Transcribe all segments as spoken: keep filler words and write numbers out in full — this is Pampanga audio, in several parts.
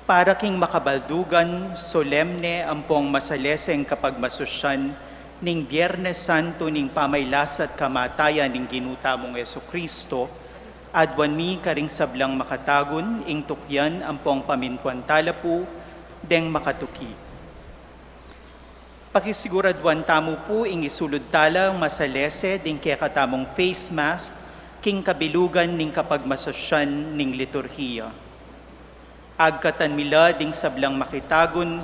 Para king makabaldugan, solemne ampong masaleseng kapagmasusyan ning Biernes Santo ning pamaylasa't kamatayan ning Ginu tamung Jesucristo, aduan mi karing sablang makatagun ing tukyan ampong pamintuan tala pu deng makatuki. Pakisiguraduan tamu pu ing isulud tala masalese ding kekatamung face mask king kabilugan ning kapagmasusyan ning liturhiya. Agkatan mi la ding sablang makitagun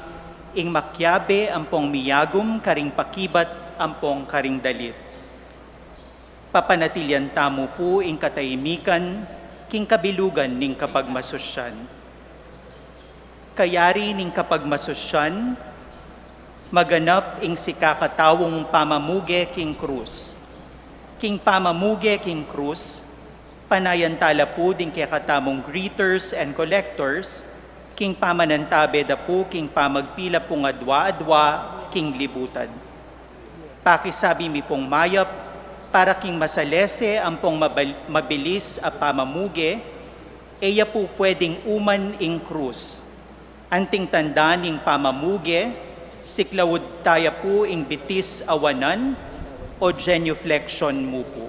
ing makiabe ampong miyagum karing pakibat ampong karing dalit. Papanatilian tamu pu ing katahimikan king kabilugan ning kapagmasusyan. Kayari ning kapagmasusyan, maganap ing sikakataung pamamuge king krus. King pamamuge king krus, panayan tala pu ding kekatamung greeters and collectors, king pamanantabe da pu king pamagpila pung adwa-adwa king libutan. Pakisabi mi pung mayap, para king masalese ampong mabal-, mabilis a pamamuge, e ya pu pwedeng uman ing krus. Anting tanda ning pamamuge, siklaud taya pu ing bitis a wanan o genuflection mu pu.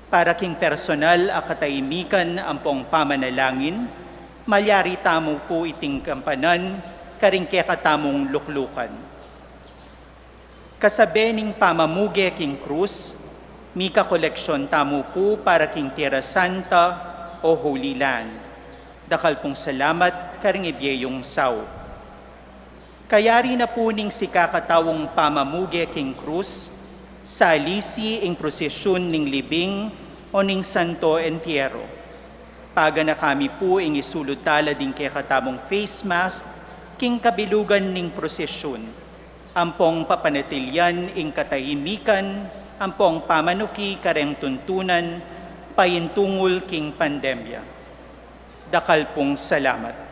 Para king personal a katahimikan ampong pamanalangin, malyari tamu pu iting gampanan karing kekatamung luklukan. Kasabe ning pamamuge king krus, mika koleksyon tamu pu para king Tierra Santa o Holy Land. Dakal pung salamat karing ibie yung saup. Kayari na pu ning sikakataung pamamuge king krus, salisi ing prosesyun ning libing o ning Santo Entierro. Paganaka mi pu ing isulud tala ding kekatamung face mask king kabilugan ning prosesyun, ampong papanatilian ing katahimikan ampong pamanuki kareng tuntunan paintungul king pandemya. Dakal pung salamat.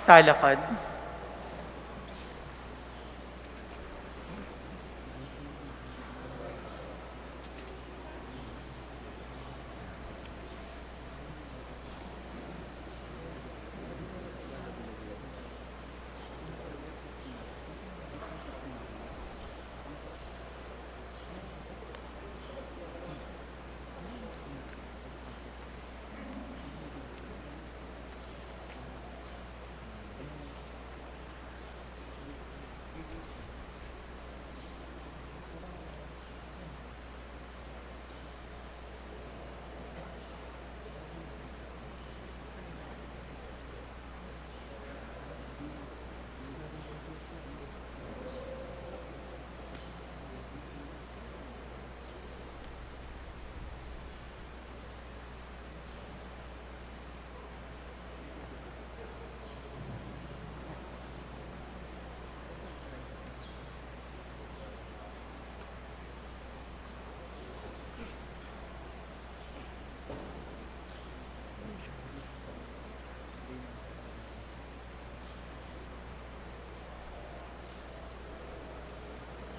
Talakad.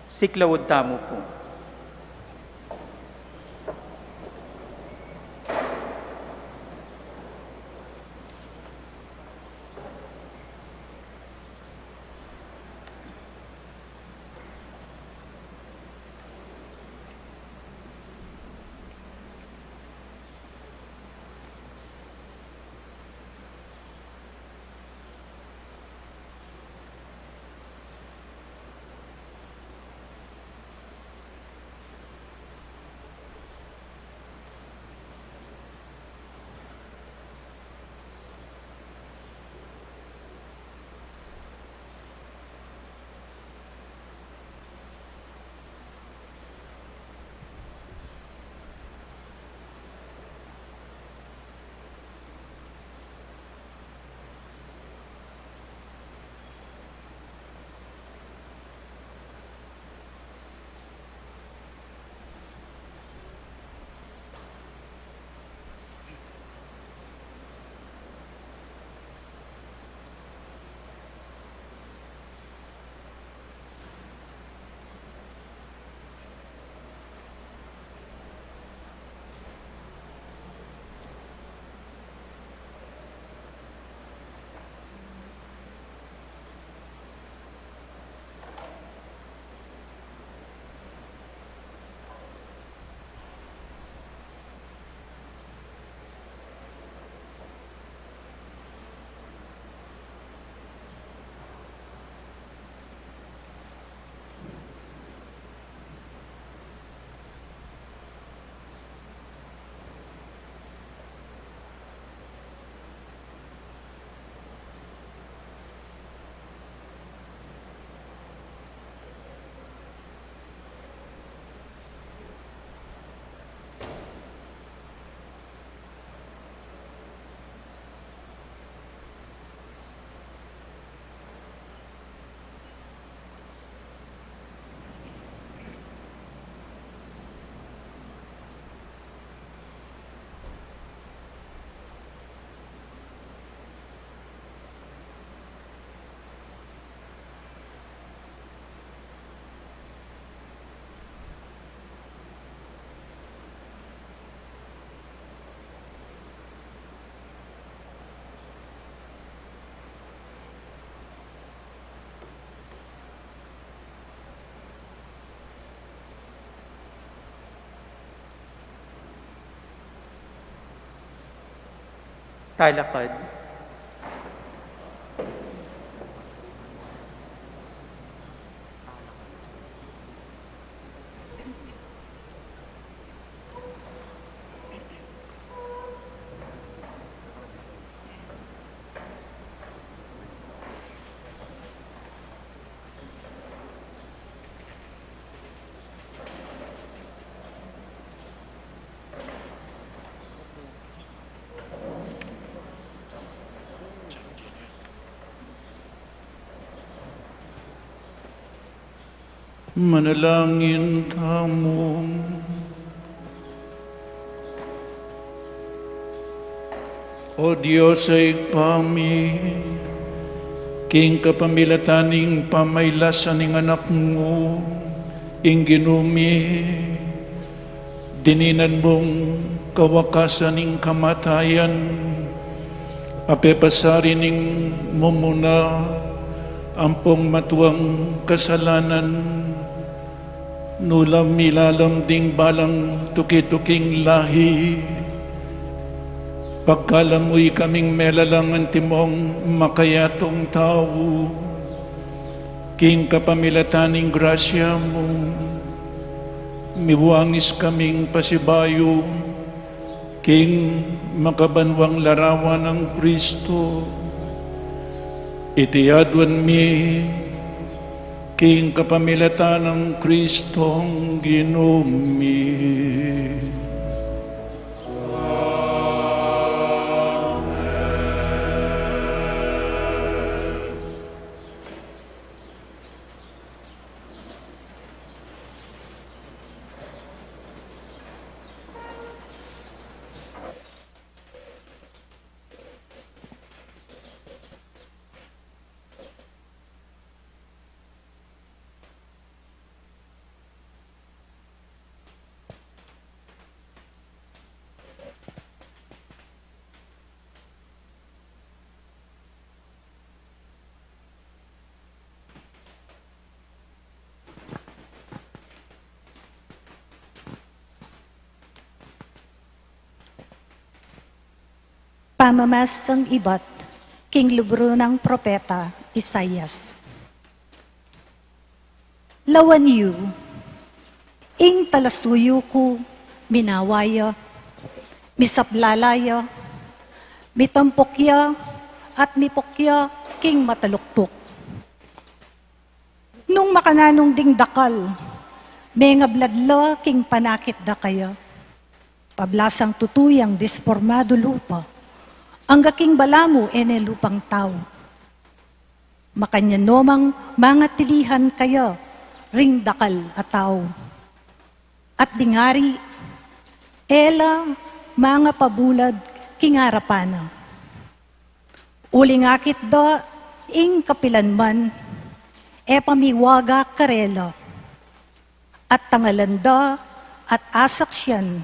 Siklaud tamu pu. Talakad. Manalangin tamu. O Dios a Ibpa mi, King kapamilatan ning pamailasan ning Anak mu, ing Ginu mi, dininan mung kawakasan ning kamatayan, a pepasari ning mumuna ampong matuang kasalanan, nu la milalam ding balang tuki-tuking lahi, pagkalam mu ikaming melalang antimong makayatung tau, king kapamilatan ning grasya mu, miwangis kaming pasibayu king makabanwang larawan nang Kristo. Iti aduan mi king kapamilatan nang Kristong Ginu mi. Pamamasang ibat king libru nang propeta Isaias. Lawan yu, ing talasuyu ku, minawa ya, misaplala ya, mitampok ya, at mipok ya king mataluktuk. Nung makananung ding dakal, mengablad la king panakit da kaya. Pablasang tutu yang dispormadu lupa, angga king balamu e ne lupang tau. Makanyan no mang mangatilihan kaya ring dakal a tau. At ding ari, e la mangapabulad king arapan na. Uling akit da ing kapilanman, e pamiwaga karela. At tangalan da at asaksian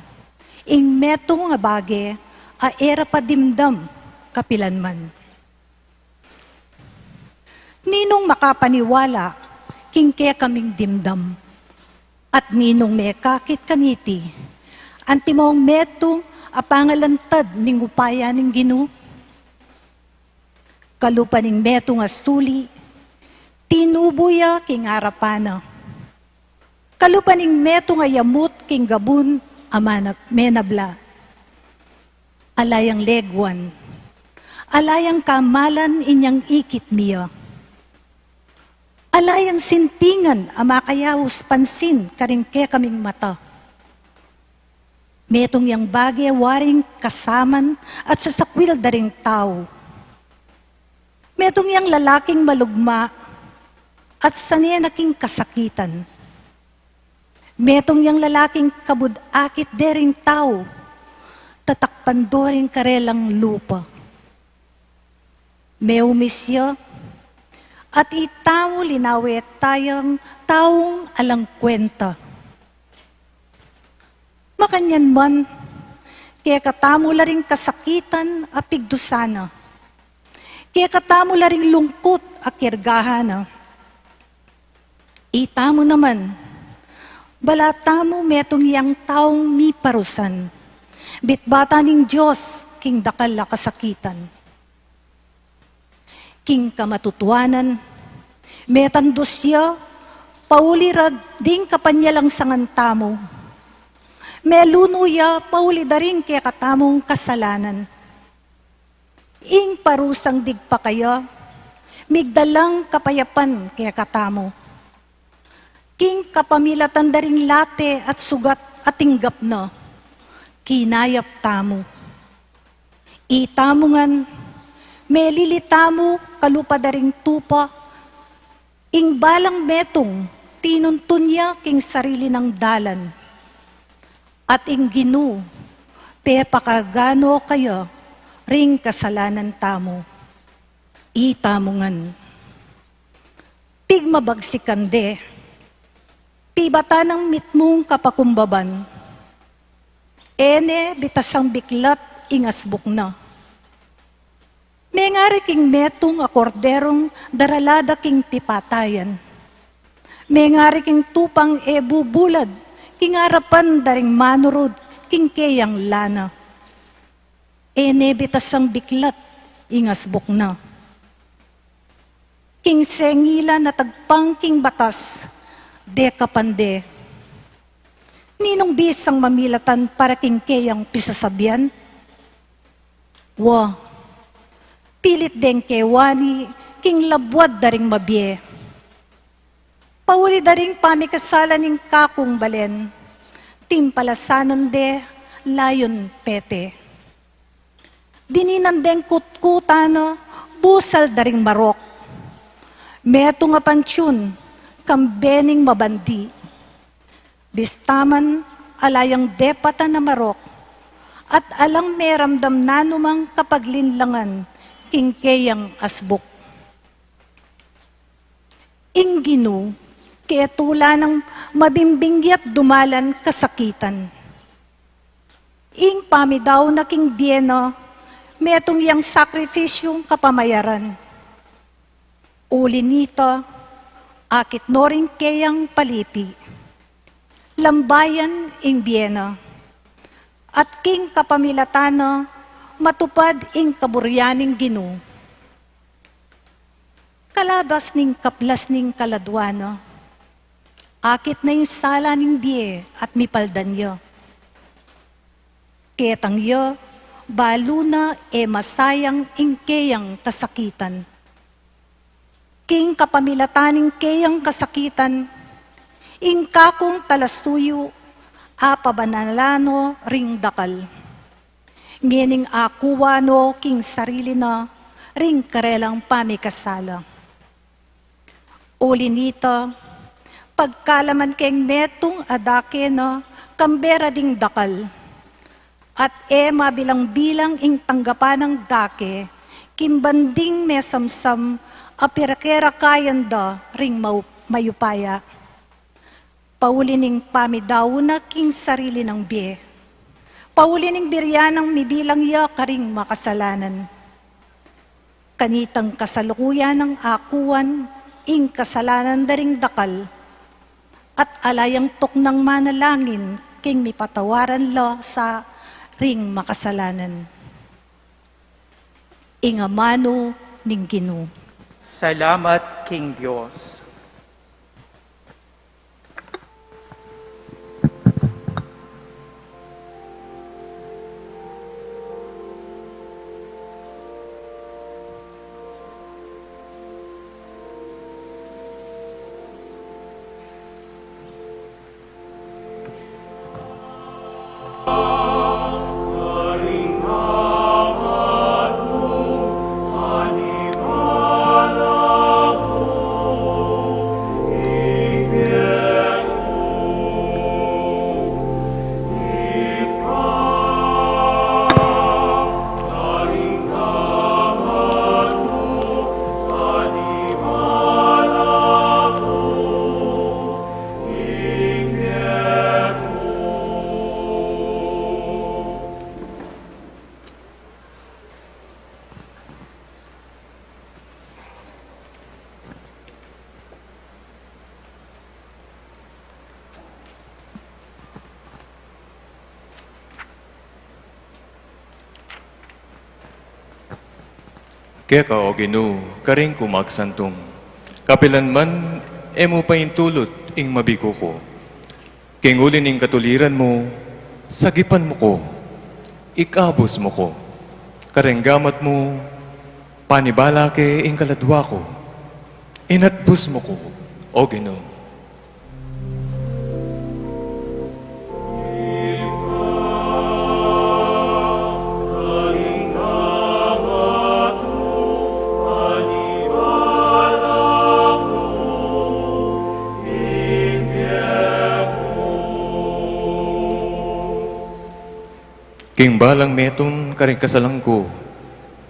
ing metung a bage a e ra pa dimdam kapilanman. Ninung makapaniwala king kekaming dimdam? At ninung mekakit kaniti antimong metung a pangalantad ning upaya ning Ginu? Kalupa ning metung a suli, tinubu ya king arapan na. Kalupa ning metung a yamut king gabun a mana-, menabla. Ala yang leguan, ala yang kamalan inyang ikit mi ya. Ala yang sintingan a makayaus pansin karing kekaming mata. Metung yang bage waring kasaman at sasakwil da ring tau. Metung yang lalaking malugma at sane na king kasakitan. Metung yang lalaking kabud akit de ring tau, tatakpan do ring karelang lupa. Meumis ya, at itamu linawe tayang taung alang kuenta. Makanyan man, kekatamu la ring kasakitan a pigdusa na. Kekatamu la ring lungkut a kergahan na. Itamu naman, bala tamu metung yang taung miparusan, bitbatan ning Dios king dakal a kasakitan. King kamatutuanan, metandus ya pauli ra ding kapanyalangsangan tamu. Melunu ya pauli da ring kekatamung kasalanan. Ing parusang digpa kaya, migdalang kapayapan kekatamu. King kapamilatan da ring late at sugat a tinggap na, kinayap tamu. Itamu ngan, melili tamu kalupa da ring tupa, ing balang metung tinuntun ya king sarili nang dalan. At ing Ginu, pepakagano kaya ring kasalanan tamu. Itamu ngan. mabagsikan de. Pibatan nang mitmung kapakumbaban. E ne bitasang biklat ing asbuk na. Mengari king metung a korderung darala da king pipatayan. Mengari king tupang e bubulad king arapan da ring manurud king keyang lana. E ne bitasang biklat ing asbuk na. King sengilan a tagpang king batas, dekapan de. Ninung bisang mamilatan para king keyang pisasabian? Wa, pilit deng kewani king labuad da ring mabie. Pauli da ring pamikasala ning kakung balen, timpalasanan de layun pete. Dininan deng kutkutan na busal da ring marok. Metung a pantiun, kambe ning mabandi. Bista man ala yang depatan a marok, at alang meramdam nanumang kapaglinlangan king keyang asbuk. Ing Ginu, ketula nang mabimbing ya't dumalan kasakitan. Ing pamidaun na king bie na, metung yang sakrifisyung kapamayaran. Uli nita, akit no ring keyang palipi. Lambayan ing bie na. At king kapamilatan na, matupad ing kaburian ning Ginu. Kalabas ning kaplas ning kaladua na, akit na ing sala ning bie at mipaldan ya. Ketang ya, balu na e masayang ing keyang kasakitan. King kapamilatan ning keyang kasakitan, ing kakung talasuyu, apabanalan no ring dakal. Ngening akuan no king sarili na ring karelang pamikasala. Uli nita, pagkalaman keng metung a dake na kambe ra ding dakal, at e mabilang-bilang ing tanggapan nang dake, king banding mesamsam a pirakerakayan da ring mau-, mayupaya. Pauli ning pamidaun na king sarili nang bie. Pauli ning birian nang mibilang ya karing makasalanan. Kanitang kasalukuyan nang akuan ing kasalanan da ring dakal, at ala yang tuknang manalangin king mipatawaran la sa ring makasalanan. Ing amanu ning Ginu. Salamat king Dios. Keka, O Ginu, karin ku magsantung. Kapilan man e mu paintulut ing mabiku ku. King uli ning katuliran mu, sagipan mu ku, ikabus mu ku. Kareng gamat mu, panibala ke ing kaladua ku. Inatbus mu ku, O Ginu. King balang metung karing kasalan ku,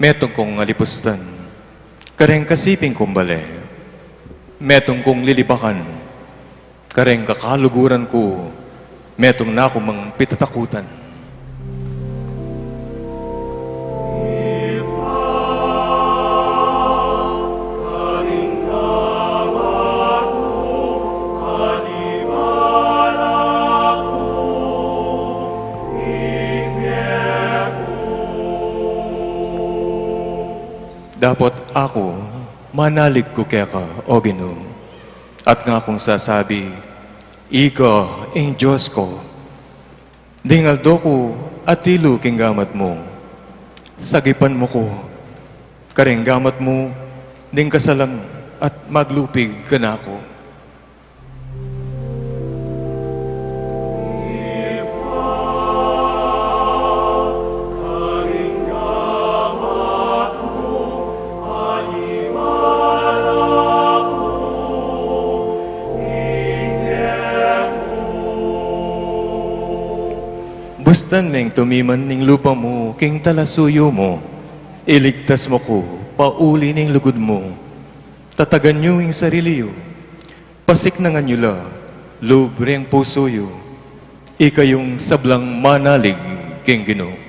metung kung alibustan karing kasiping kung bale. Metung kung lilibakan, kareng kakaluguran ku, metung na ku mang pitatakutan. Dapot aku, manalig ku keka, O Ginu, at ngakung sasabi, Ika ing Dios ku. Ding aldo ku atilu king gamat mu, sagipan mu ku kareng gamat mu ding kasalang at maglupig kanaku. Bustan meng tumiman ning lupa mu king talasuyu mu, iligtas mu ku pauli ning lugud mu. Tatagan yu ing sarili yu, pasiknangan yu la lub ring pusu yu. Ikayung sablang manalig king Ginu.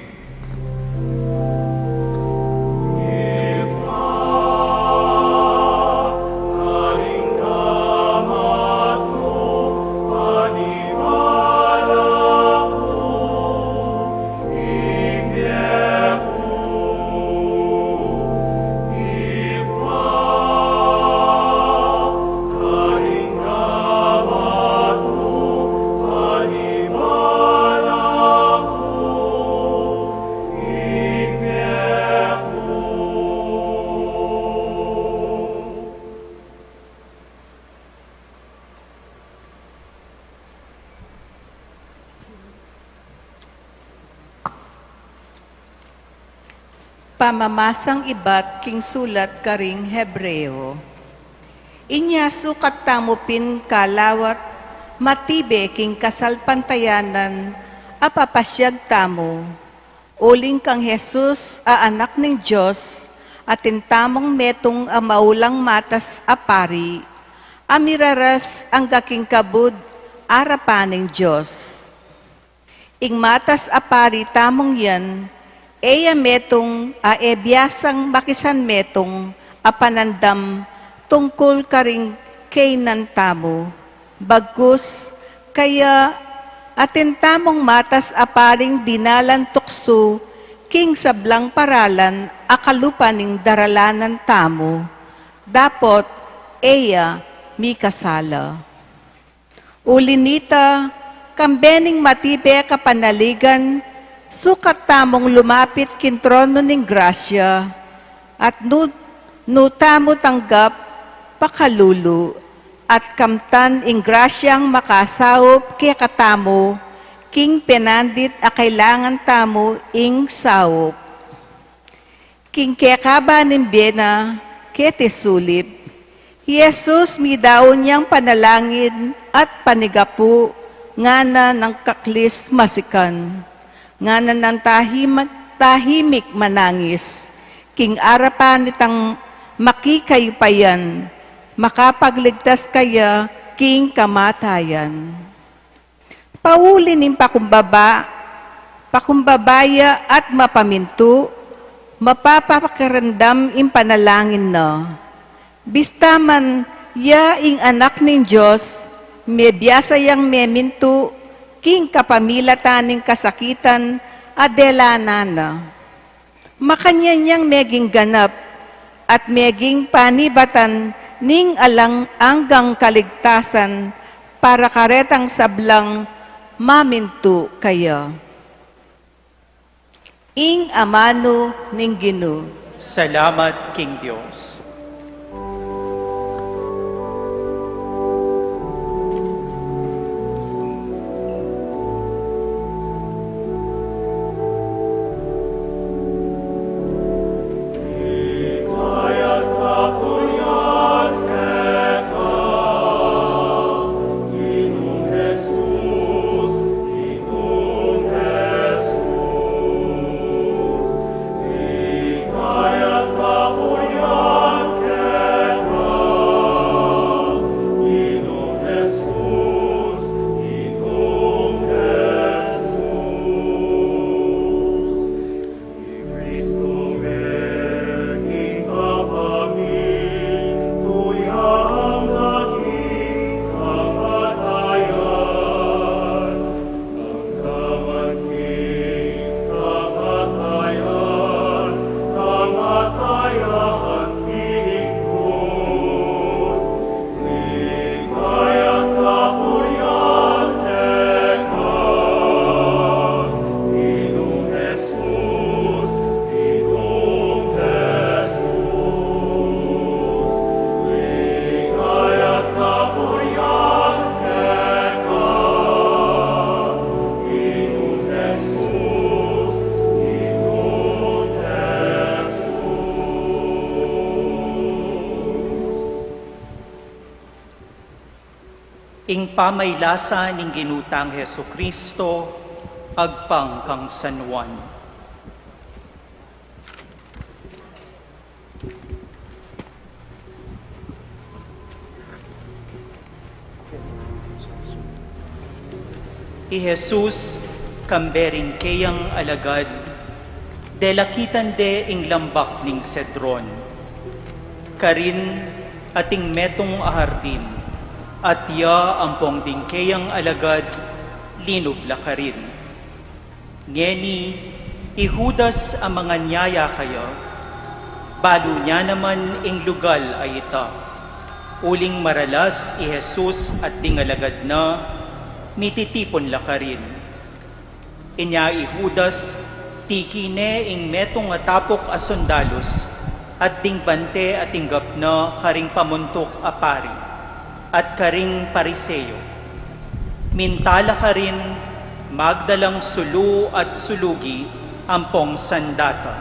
Pamamasang ibat king sulat karing Hebreo. Inya sukat tamu pin kalawat matibe king kasalpantayanan a papasyag tamu, uling kang Jesus a Anak ning Dios, atin tamung metung a maulang matas a pari, a miraras angga king kabud arapan ning Dios. Ing matas a pari tamung yan, e ya metung a e biasang makisanmetung a panandam tungkul karing kaynan tamu. Bagkus, kaya atin tamung matas a paring dinalan tuksu king sablang paralan a kalupa ning daralanan tamu. Dapot, e ya mikasala. Uli nita, kambe ning matibe a kapanaligan, sukat tamung lumapit king tronu ning grasya, at nu, nu tamu tanggap, pakalulu, at kamtan ing grasyang makasaup kekatamu, king penandit a kailangan tamu ing saup. King kekaba ning bie na keti sulip, i Jesus midaun yang panalangin at panigapu, ngana nang kaklis masikan, ngana nang tahim-, tahimik manangis, king arapan nitang makikayupayan, makapagligtas kaya king kamatayan. Pauli ning pakumbaba, pakumbaba ya at mapamintu, mapapakiramdam ing panalangin na. Bista man ya ing Anak ning Dios, mebiasa yang memintu, king kapamilatan ning kasakitan a delanan na. Makanyan yang meging ganap at meging panibatan ning alang anggang kaligtasan para karetang sablang mamintu kaya. Ing amanu ning Ginu. Salamat king Dios. Ing pamaylasa ning Ginu tang Jesucristo agpang kang San Juan. I Jesus kambe ring keyang alagad, delakitan de ing lambak ning Cedron. Karin ating metung a hardin, at ya ampong ding keyang alagad linub la karin. Ngeni, i Judas a manganyaya kaya, balu na naman ing lugal a ita. Uling maralas i Jesus at ding alagad na, mititipun la karin. Inya i Judas, tiki ne ing metung a tapuk a sundalus, at ding bante a tinggap na karing pamuntuk a pari, at karing Pariseo. Minta la karin magdalang sulu at sulugi ampong sandata.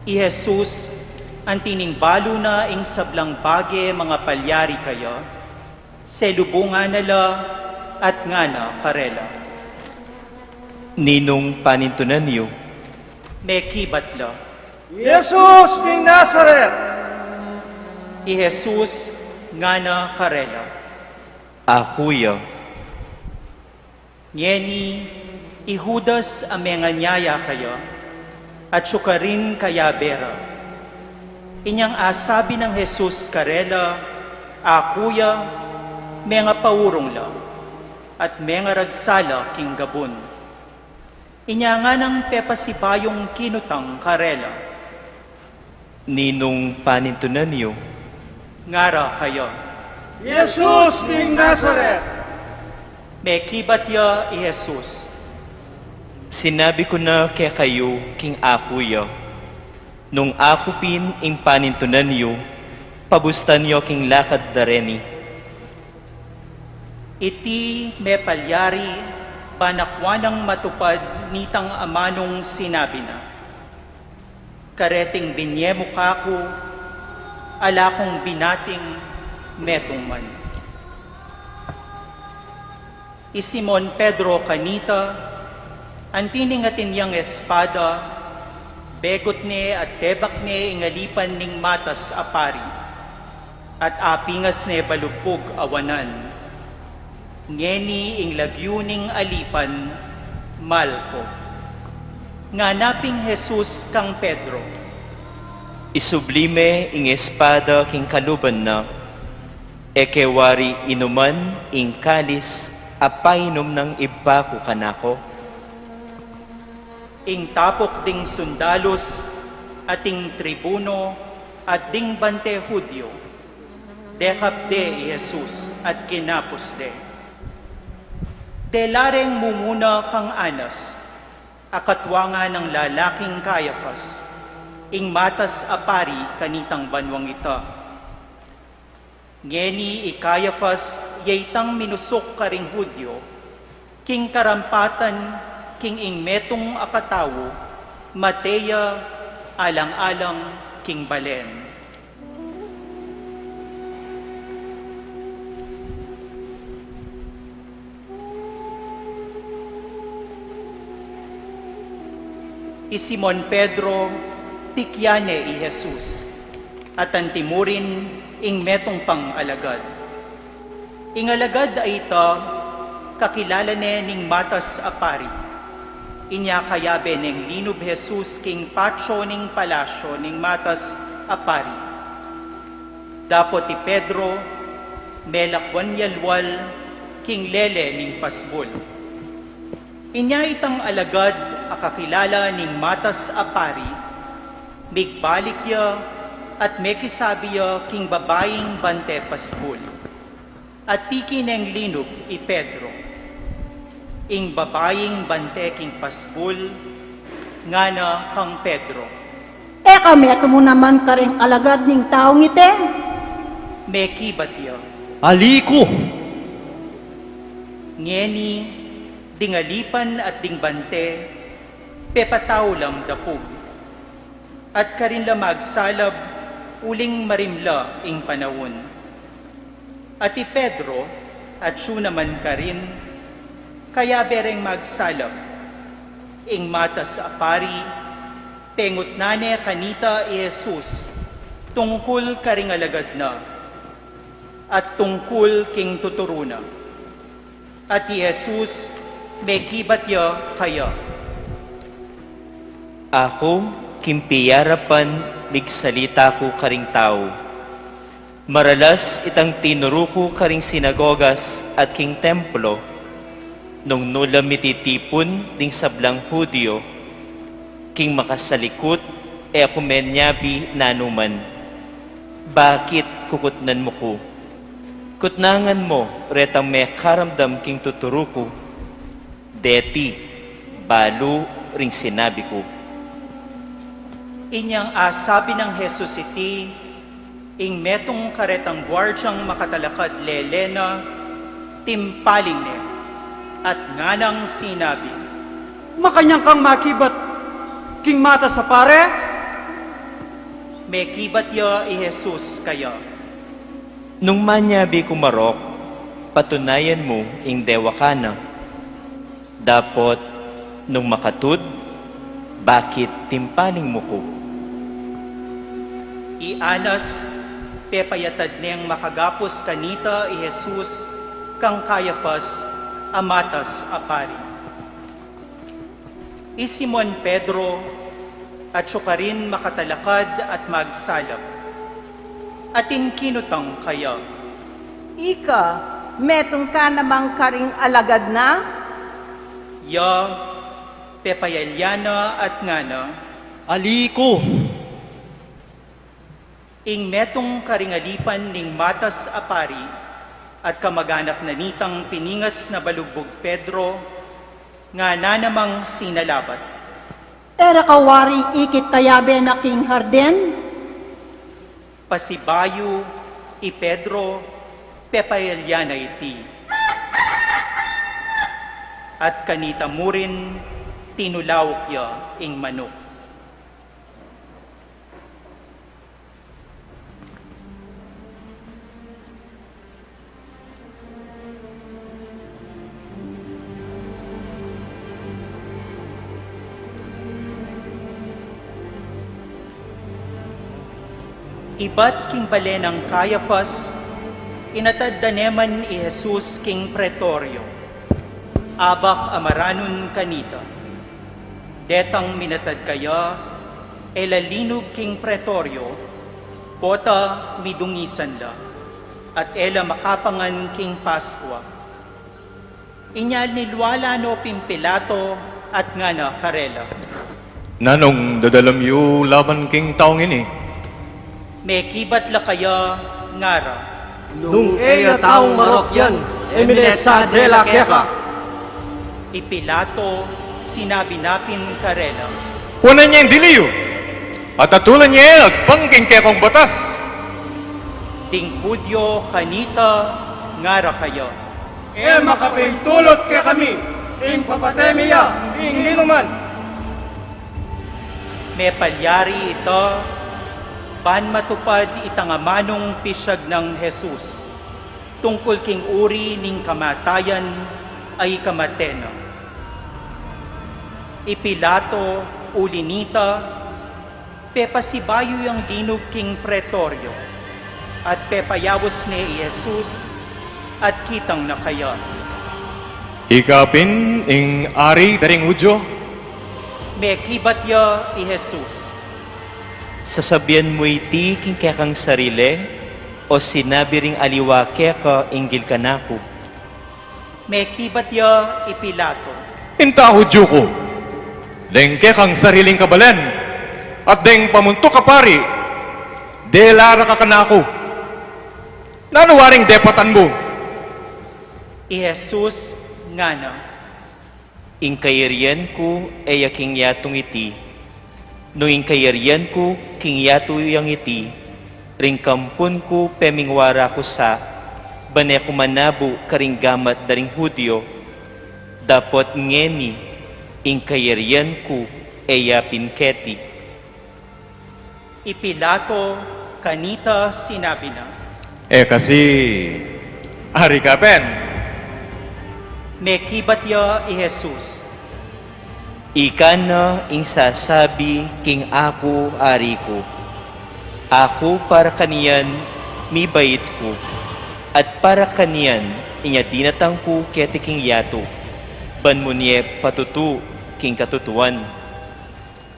I Jesus, anti ning balu na ing sablang bage mangapalyari kaya, selubungan na la at ngana karela, "Ninung panintunan yu?" Mekibat la, "Jesus ning Nazaret." I Jesus ngana karela, "Aku ya." Ngeni, i Judas a menganyaya kaya, atyu karin kayabe ra. Inyang asabi nang Jesus karela, "Aku ya," mengapaurung la, at mengaragsa la king gabun. Inya nganang pepasibayung kinutang karela, "Ninung panintunan yu?" Ngara kaya, "Jesus ning Nazaret." Mekibat ya i Jesus, "Sinabi ku na kekayu king aku ya. Nung aku pin ing panintunan yu, pabustan yu king lakad da reni." Iti mepalyari, ban akwa nang matupad nitang amanung sinabi na, "Kareting binye mu kaku, ala kung binating metung man." I Simon Pedro kanita, anti ning atin yang espada, begut ne at tebak ne ing alipan ning matas a pari, at apingas ne balubug a wanan. Ngeni ing lagyu ning alipan, Malco. Ngana pin Jesus kang Pedro, "Isubli me ing espada king kaluban na, e ke wari inuman ing kalis a painum nang Ibpa ku kanaku?" Ing tapuk ding sundalus at ing tribuno at ding bante Judio, dekap de i Jesus at kinapus de. Dela reng mumuna kang Anas, a katua nang lalaking Caiafas, ing matas a pari kanitang banuang ita. Ngeni i Caiafas ya itang minusuk karing Judio, king karampatan king ing metung a katau mate ya alang-alang king balen. I Simon Pedro, tikyan ne i Jesus, at anti mu rin ing metung pang alagad. Ing alagad a ita, kakilala ne ning matas a pari. Inya kayabe neng linub Jesus king patio ning palasyo ning matas a pari. Dapot i Pedro, melakwan ya lual king lele ning pasbul. Inya itang alagad a kakilala ning matas a pari, migbalik ya at mekisabi ya king babaing bante pasbul. At tiki neng linub i Pedro. Ing babaing bante king pasbul, ngana kang Pedro, "E ka metung mu naman karing alagad ning taung iti?" Mekibat ya, "Ali ku." Ngeni, ding alipan at ding bante, pepatau lang dapug. At karin la magsalab uling marimla ing panaun. At i Pedro, Atyu naman karin, kayabe reng magsalap, ing matas a pari, tengutnan ne kanita i Jesus tungkul karing alagad na, at tungkul king tuturu na. At i Jesus, mekibat ya kaya, Aku, king piyarapan, migsalita ku karing tau. Maralas itang tinuru ku karing sinagogas at king templo, nung nu la mititipun ding sablang Judio, king makasalikut, e ku menyabi nanu man. Bakit kukutnan mu ku? Kutnangan mu retang mekaramdam king tuturu ku. Deti, balu ring sinabi ku. Inyang asabi nang Jesus iti, ing metung karetang guardiang makatalakad lele na, timpaling ne, at nganang sinabi, Makanyan kang makibat king matas a pare? Mekibat ya i Jesus kaya, Nung manyabi ku marok, patunayan mu ing dewakan na. Dapot nung makatud, bakit timpaling mu ku? I Anas, pepayatad neng makagapus kanita i Jesus kang Caiafas a matas a pari. I Simon Pedro, atyu karin makatalakad at magsalap. Atin kinutang kaya, Ika, metung ka namang karing alagad na? Ya, pepayalya na at ngana, Ali ku. Ing metung karing alipan ning matas a pari at kamaganak na nitang piningas na balugbug Pedro, ngana namang sinalabat, E ra ka wari ikit kayabe na king hardin? Pasibayu i Pedro, pepayalya na iti. At kanita murin, tinulauk ya ing manuk. Ibat king bale nang Caiafas, inatad da ne man i Jesus king pretoryo, abak a maranun kanita. Detang minatad kaya, e la linub king pretoryo, pota midungisan la, at e la makapangan king Paskua. Inya nilwala no pin Pilato at ngana karela, Nanung dadalam yu laban king taung ini? Mekibat la kaya, ngara, Nung e ya taung marok yan, e mi ne sa dela keka. I Pilato, sinabi na pin karela, Kunan ye ing dili yu, at atulan ye agpang king kekong batas. Ding Judio kanita, ngara kaya, E makapaintulut kekami ing papate mi ya ing ninuman. Mepalyari ita ban matupad itang amanung pisyag nang Jesus tungkul king uri ning kamatayan a ikamate na. I Pilato, uli nita, pepasibayu yang linub king pretoryo, at pepayaus ne i Jesus, at kitang na kaya, Ika pin ing ari da ring Judio? Mekibat ya i Jesus, Sasabian mu iti king kekang sarili, o sinabi ring aliwa keka ing inggil kanaku? Mekibat ya i Pilato, Inta Judio ku, deng kekang sariling kabalen, at deng pamuntuk a pari, dela ra ka kanaku. Nanu waring depatan mu? I Jesus ngana, Ing kayarian ku e ya king yatung iti. Nung ing kayarian ku king yatu yang iti, ring kampun ku pemingwara ku sa, ban e ku manabu karing gamat da ring Judio, dapot ngeni ing kayarian ku e ya pin keti. I Pilato kanita sinabi na, E kasi ari ka pin? Mekibat ya i Jesus. Ika na ing sasabi king aku, Ari ku. Aku para kanian mibait ku, at para kanian inya dinatang ku keti king yatu, ban mu ne patutu king katutuan.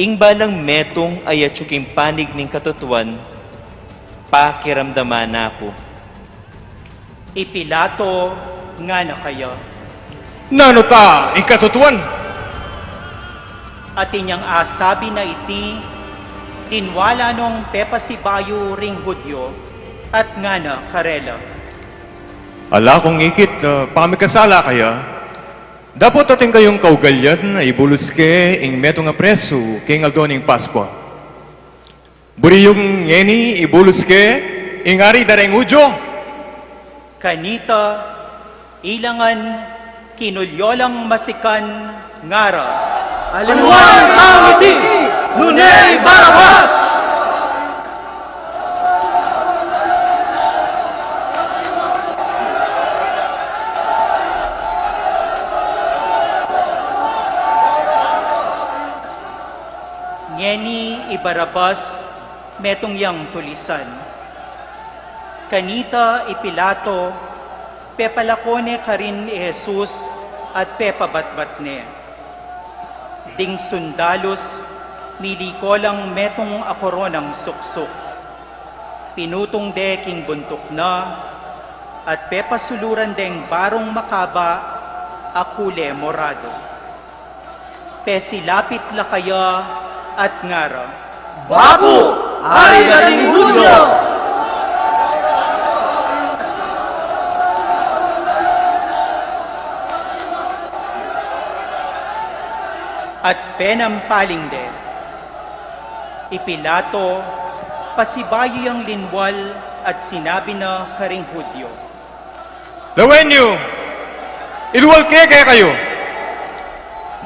Ing balang metung a atyu king panig ning katutuan, pakiramdaman na ku. I Pilato ngana kaya, Nanu ta ing katutuan? Atin yang asabi na iti, linwal la nong pepasibayu ring Judio, at ngana karela, Ala kung ikit, ah, pamikasala kaya, dapot atin kayung kaugalian a ibulus ke ing metung a presu king aldo ning Paskua. Buri yung ngeni ibulus ke ing Ari da ring Judio? Kanita, ila ngan kinulyo lang masikan, ngara, Aliwa ing taung iti, nune i Barabas! Ngeni i Barabas metung yang tulisan. Kanita i Pilato, pepalako ne karin i Jesus at pepabatbat ne. Ding sundalus, miliko lang metung a koronang suksuk. Pinutung de king buntuk na, at pepasuluran deng barung makaba a kule morado. Pesilapit la kaya at ngara, Bapu, Ari da ring Judio! At penampaling de. I Pilato, pasibayu yang linwal at sinabi na karing Judio, Lawen yu, ilwal ke kekayu.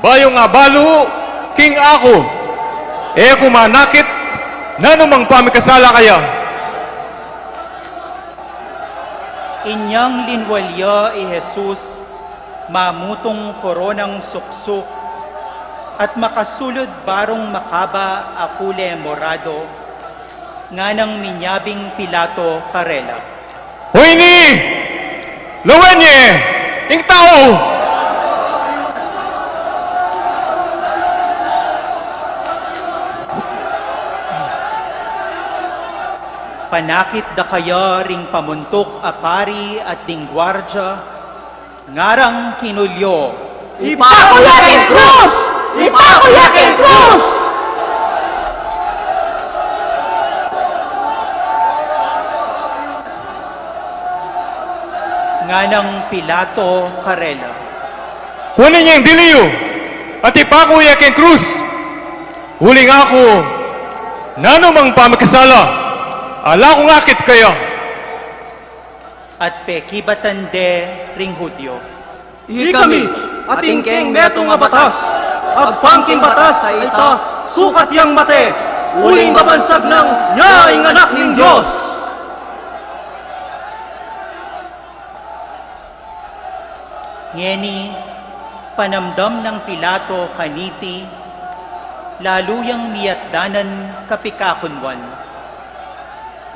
Bayu nga balu king aku, e ku manakit nanu mang pamikasala kaya. Inyang linwal ya i Jesus, mamutung koronang suksuk, at makasulud barung makaba a kule morado, nganang minyabing Pilato karela, Oyni, lawen ye ing tau! Panakit da kaya ring pamuntuk a pari at ding guardia, ngarang kinulyo, Ipaku ya king krus! Ipaku ya king krus! Nganang Pilato karela, Kuanan ye ing dili yu at ipaku ya king krus. Uling aku, nanu mang pamikasala, ala kung akit kaya. At pekibatan de ring Judio, Ikami, atin keng metung a batas, agpang king batas a ita, sukat yang mate, uling babansag nang ya ing Anak ning Dios. Ngeni, panamdam nang Pilato kaniti, lalu yang miyatdanan kapikakunwan.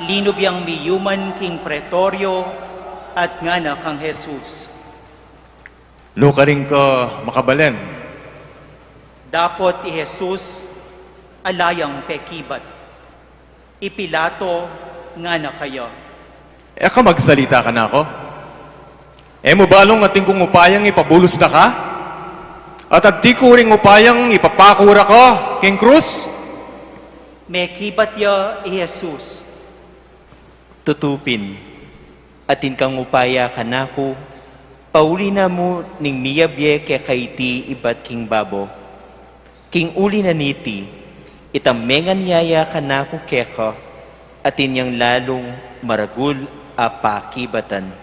Linub yang miyuman king pretorio at ngana kang Jesus, Nu karin ka makabalen? Dapot i Jesus, ala yang pekibat. I Pilato ngana kaya, E ka magsalita kanaku? E mu balung atin kung upayang ipabulus da ka? At atin ku ring upayang ipapaku da ka king krus? Mekibat ya i Jesus, Tutu pin, atin kang upaya kanaku, pauli na mu ning miyabie keka iti ibat king babo. King uli na niti, itang menganyaya kanaku keka, atin yang lalung maragul a pakibatan.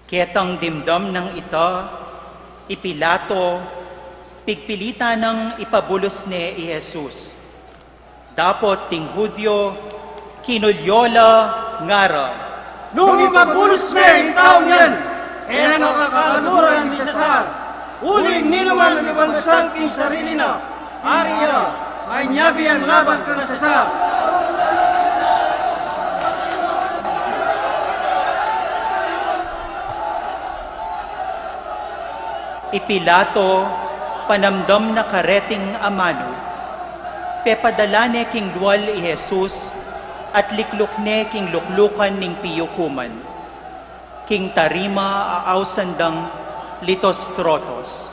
Ketang dimdam nang ita, i Pilato, pigpilitan nang ipabulus ne i Jesus. Dapot ding Judio, kinulyo la, ngara, Nung ipabulus me ing taung yan, E na makakaluran i Cesar, uling ninuman mibansang king sarili na, ari ya, manyabi yang laban kang Cesar. I Pilato, panamdam na kareting amanu, pepadala ne king lual i Jesus, at likluk ne king luklukan ning piyukuman, king tarima a ausan dang Lithostrotos,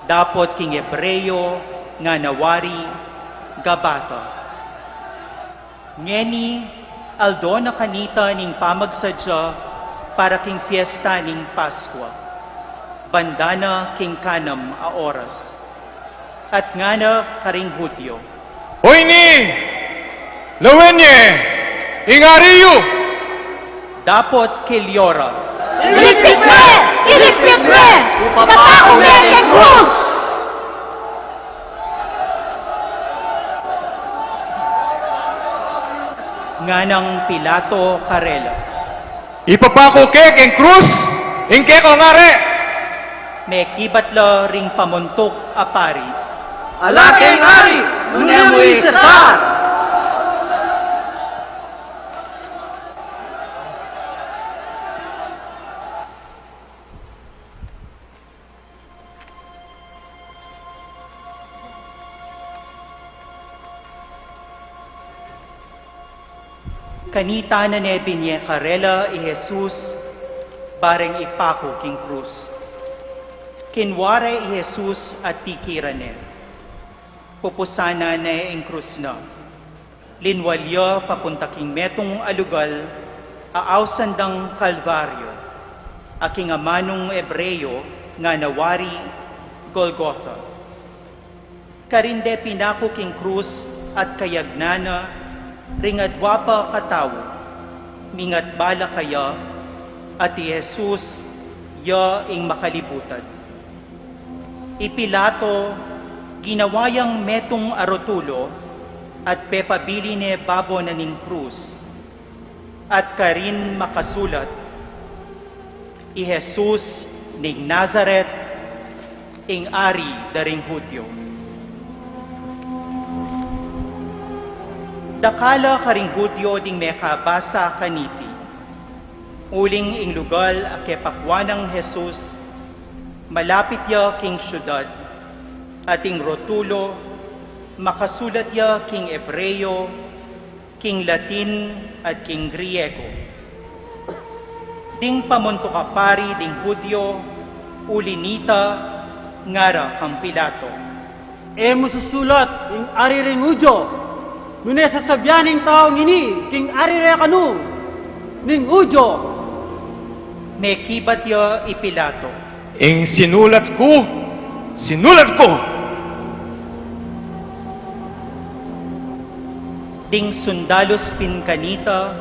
dapot king Hebreo ngana wari Gabata. Ngeni, aldo na kanita ning pamagsadya para king fiesta ning Paskua, banda na king kanam a oras. At ngana karing Judio, "Oyni, lawen ye ing ari yu!" Dapot kilyo ra, "Iligpit me! Iligpit me! Ipapaku me king krus!" Nganang Pilato karela, "Ipapaku ke king krus ing kekong ari?" Mekibat la ring pamuntuk a pari, "Ala keng ari, nune mu i Cesar!" Kanita na ne binye karela i Jesus, bareng ipaku king krus. Kinwa re i Jesus at tikiran ne. Pupusanan ne ing krus na. Linwal ya papunta king metung a lugal a ausan dang Kalbaryo, a king amanung Hebreo ngana wari Golgota. Karin de pinaku king krus at kayagnan na ring adwa pa katau, mingat bala kaya, at i Jesus ya ing makalibutan. I Pilato, ginawa yang metung a rotulo, at pepabili ne babo na ning krus, at karin makasulat, "I Jesus ning Nazaret, ing Ari da ring Judio." Dakal a karing Judio ding mekabasa kaniti. Uling ing lugal a kepakuan nang Jesus, malapit ya king siudad, at ing rotulo, makasulat ya king Hebreo, king Latin, at king Griego. Ding pamuntuk a pari ding Judio, uli nita, ngara kang Pilato, "E mu susulat ing Ari ring Judio, nune sasabian ning taung ini king ari re kanu ning Judio." Mekibat ya i Pilato, "Ing sinulat ku, sinulat ku!" Ding sundalus pin kanita,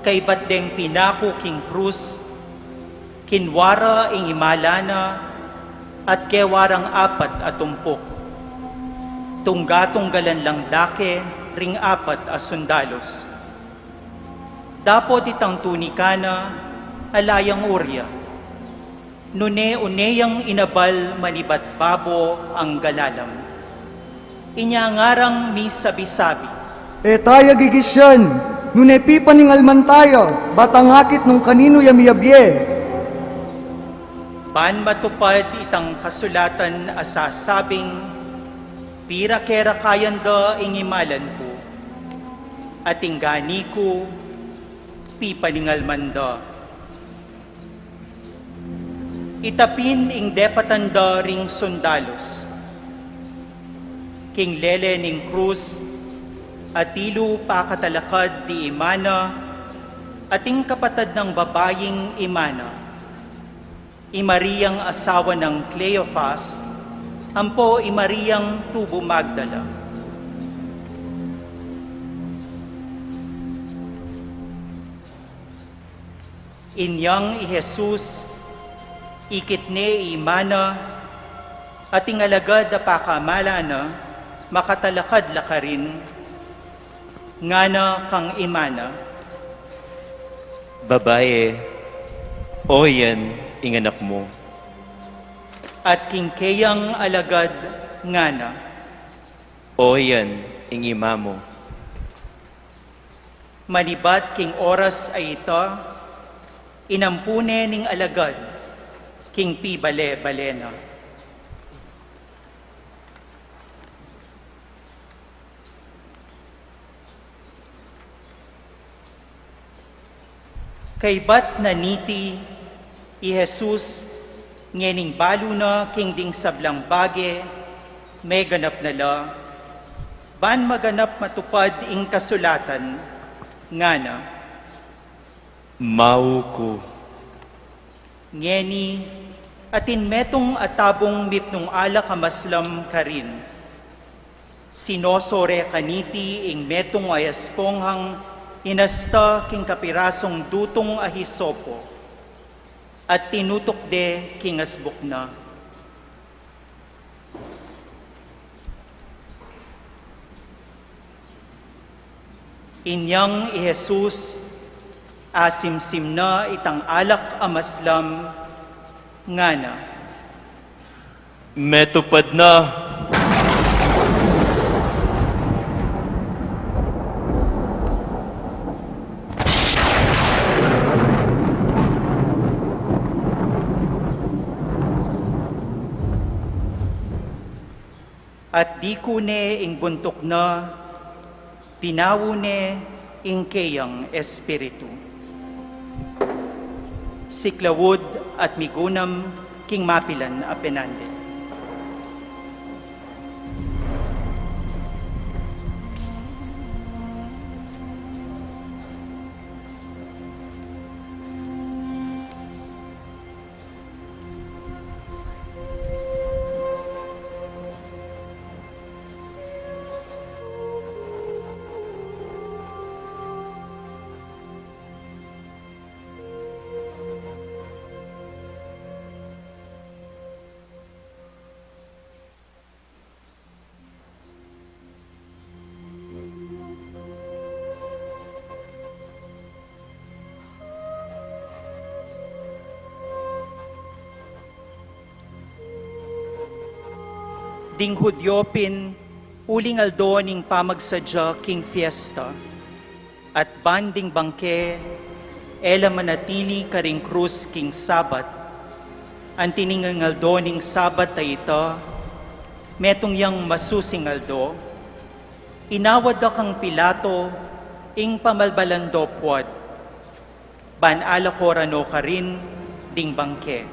kaybat deng pinaku king krus, kinwa ra ing imala na at kewa rang apat a tumpuk. Tungga-tunggalan lang dake ring apat a sundalus. Dapot itang tunika na, ala yang urya. Nune une yang inabal manibat babo ang galalam. Inya ngarang misabi-sabi, "E taya gigisian, nune pipaningalman taya, batang akit nung kaninu ya miyabie." Ban matupad itang kasulatan a sasabing, "Pira ke ra kayan da ing imalan ku, at ing gani ku, pipaningalman da." Ita pin ing depatan da ring sundalus. King lele ning krus, atilu pakatalakad di ima na, at ing kapatad nang babaing ima na, i Mariang asawa nang Cleofas, ampo i Mariang tubu Magdala. Inyang i Jesus, ikit ne i ima na, at ing alagad a pakamala na, makatalakad la karin, ngana kang ima na, "Babae, oyan Ing anak mu. At king keyang alagad ngana, O yan ing ima mu. Manibat king oras a ita, inampu ne ning alagad king pibale-bale na. Kaybat na niti, i Jesus, ngening balu na king ding sablang bage meganap na la, ban maganap matupad ing kasulatan, ngana, Mau ku. Ngeni, atin metung a tabung mitmung alak a maslam karin. Sinosore kaniti ing metung a esponghang inasta king kapirasung dutung a hisopo, at tinutuk de king asbuk na. Inyang i Jesus, asimsim na itang alak a maslam, ngana, Metupad na. At diku ne ing buntuk na, tinawu ne ing keyang espiritu. Siklaud at migunam king mapilan a penandil. Ding Hudyo pin, uling aldo ning pamagsadya king fiesta, at ban ding bangke, e la manatili karing krus king Sabat. Anti ning aldo ning Sabat a ita, metung yang masusing aldo, inawad da kang Pilato ing pamalbalan do puad, ban alakoran no karin ding bangke.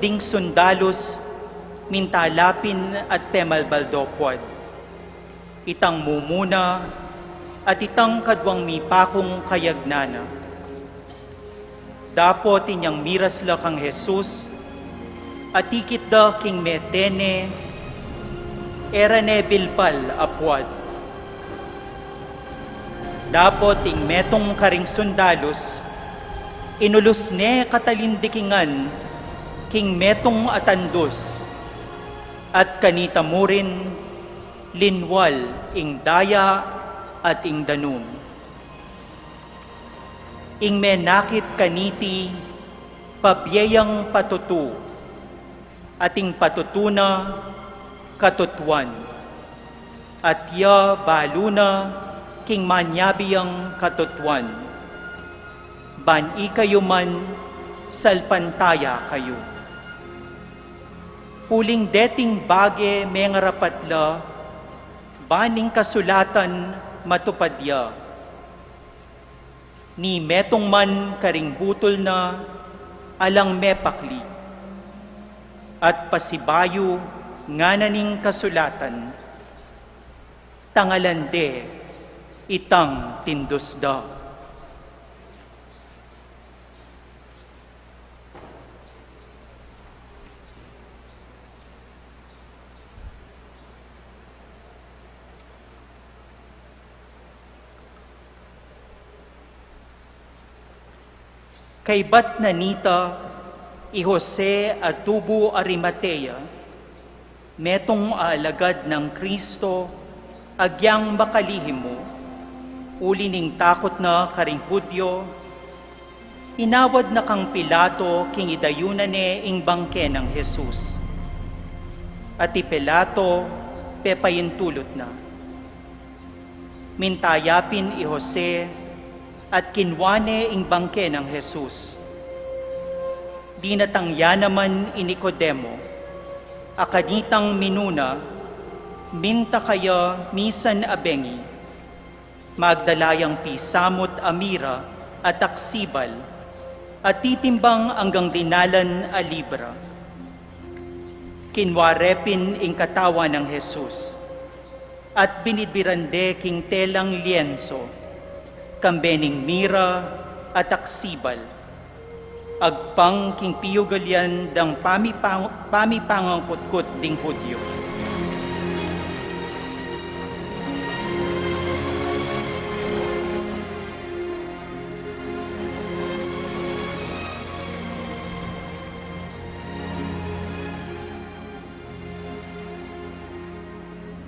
Ding sundalus minta la pin at pemalbal do puad, itang mumuna at itang kaduang mipakung kayagnanan. Dapot inyang miras la kang Jesus, atikit da king mete ne, e ra ne bilpal a puad. Dapot ing metung karing sundalus, inulus ne katalindikingan king metung a tandus, at kanita mu rin linwal ing daya at ing danum. Ing menakit kaniti, pabie yang patutu, at ing patutu na katutuan, at ya balu na king manyabi yang katutuan, ban ikayu man salpantaya kayu. Uling deting bage mengarapat la, ban ing kasulatan matupad ya. Ni metung man karing butul na alang mepakli, at pasibayu ngana ning kasulatan, tangalan de itang tindus da. Kaybat na nita, i Jose a tubu Arimatea, metung a alagad nang Kristo, agyang makalihim mu, uli ning takut na karing Judio, Inawad na kang Pilato king idayunan ne ing bangke nang Jesus. At i Pilato pepaintulut na. Minta ya pin i Jose at kinua ne ing bangke nang Jesus. Dinatang ya naman i Nicodemo, a kanitang minuna, minta kaya misan a bengi. Magdala yang pisamut a mira at aksibal, at titimbang anggang dinalan a libra. Kinua re pin ing katawan nang Jesus, at binidbiran de king telang lienso, kambe ning mira at aksibal. Agpang king piugalian dang pamipang-, pamipangangkutkut ding Hudyo.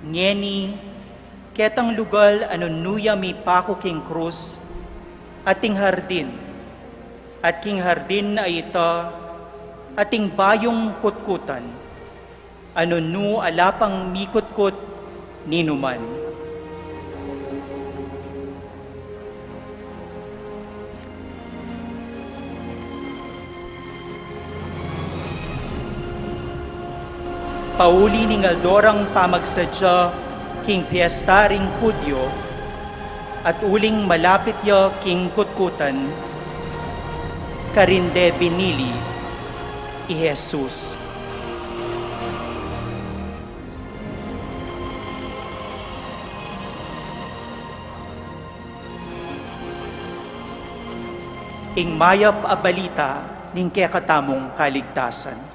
Ngeni, ketang lugal a nung nu ya mipaku king krus, ating hardin, at king hardin a ita, ating bayung kutkutan, a nung nu ala pang mikutkut ninuman. Pauli ning aldo rang pamagsadya king fiesta ring Hudyo, at uling malapit ya king kutkutan, karin de binili i Jesus. Ing mayap a balita ning kekatamung kaligtasan.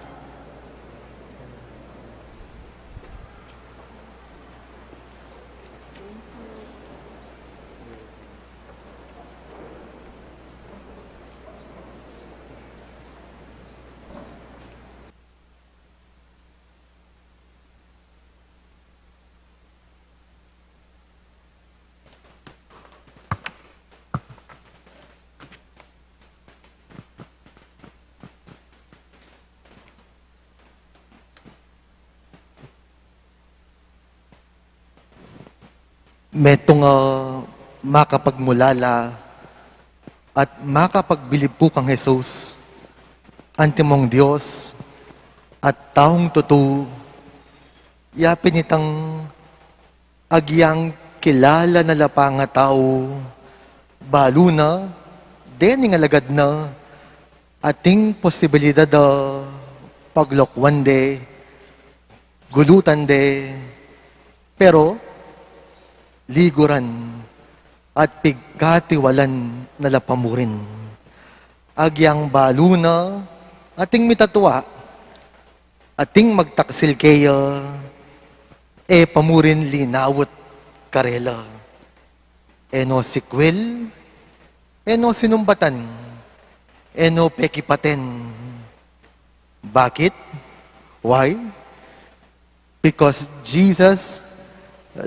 Metung a makapagmulala at makapagbilib pu kang Jesus, antimong Dios at taung tutu, yapin itang agyang kilala na la pa ing tau, balu na, dening alagad na, ating posibilidad a paglokwan de, gulutan de, pero liguran at pigkatiwalan na la pa murin. Agyang balu na, ating mitatua, ating magtaksil keya, e pa murin linawut karela. E no sikwil, e no sinumbatan, e no pekipaten. Bakit? Why? Because Jesus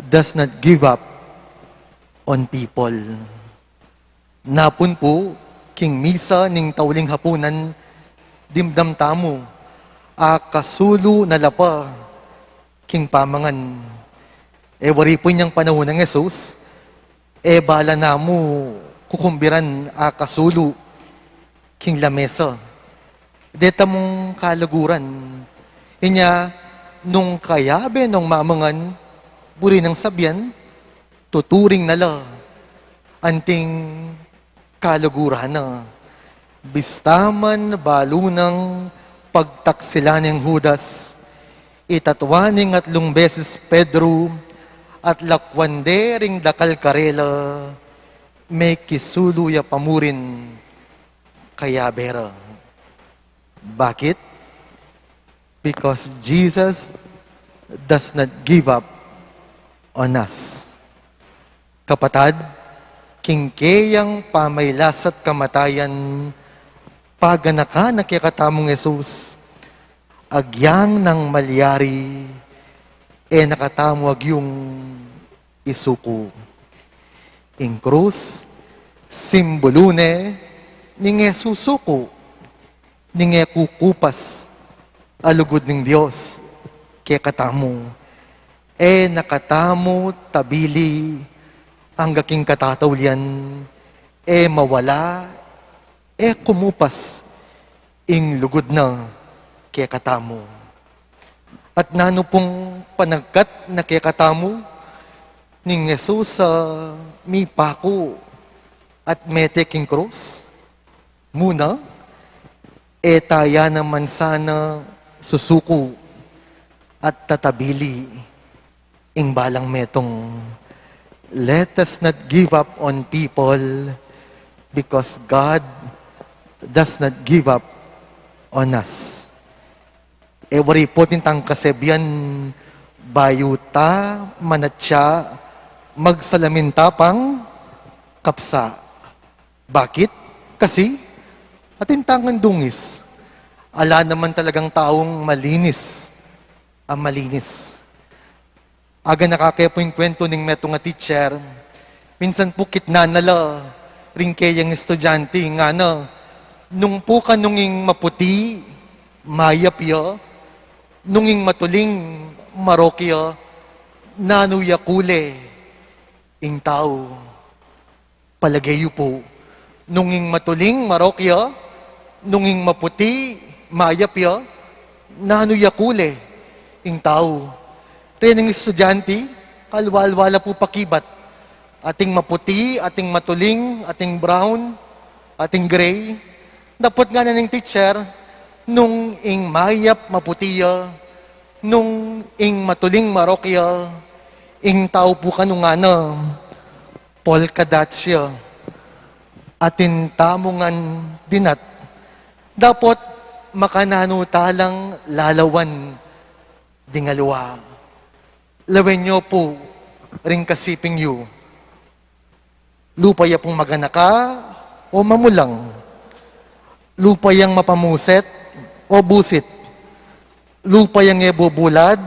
does not give up on people. Napun pu, king misa ning tauling hapunan, dimdam tamu, akasulu na la pa king pamangan. E wari pu inyang panaun nang Jesus, e bala namu kukumbiran akasulu king lamesa. Deta mung kaluguran. Inya, nung kayabe nong mamangan, buri nang sabian, tuturing na la anting kaluguran na. Bista man balu nang pagtaksilan neng Judas, itatua neng atlung beses Pedro, at lakwan de ring dakal karela, mekisulu ya pa murin kayabe ra. Bakit? Because Jesus does not give up on us. Kapatad, king keyang pamailas at kamatayan, paganakan na kekatamung Jesus, agyang nang malyari, e na katamu agyung isuku. Ing krus, simbulu ne Ning e susuku, ning e kukupas a lugud ning Dios kekatamu. E na katamu tabili angga king katataulian, e mawala, e kumupas ing lugud na kekatamu. At nanu pung panagkat na kekatamu ning Jesus a mipaku at mete king krus? Muna, e taya naman sana susuku at tatabili ing balang metung. Let us not give up on people because God does not give up on us. E wari pu atin tang kasebian bayu ta manatya magsalamintapang kapsa. Bakit? Kasi atin tang dungis. Ala naman talagang taung malinis a malinis. Aganaka ke pu ing kuwentu ning metung a teacher. Minsan pu kitnan na la ring keyang estudyante, ngana, nung pu kanung ing maputi, mayap ya, nung ing matuling, marok ya, nanu ya kule ing tau? Palage yu pu, nung ing matuling, marok ya, nung ing maputi, mayap ya, nanu ya kule ing tau? Reng estudyante, kalwal-wal la pu pakibat. Ating maputi, ating matuling, ating brown, ating gray. Dapot ngana ning teacher, nung ing mayap maputi ya, nung ing matuling marok ya, ing tau pu kanu ngana, polka dots ya. Atin tamu ngan dinat. Dapot makananu ta lang lalawan ding aliwa? Lawen yu pu ring kasiping yu. Lupa ya pung maganaka o mamulang? Lupa yang mapamuset o busit? Lupa yang e bubulad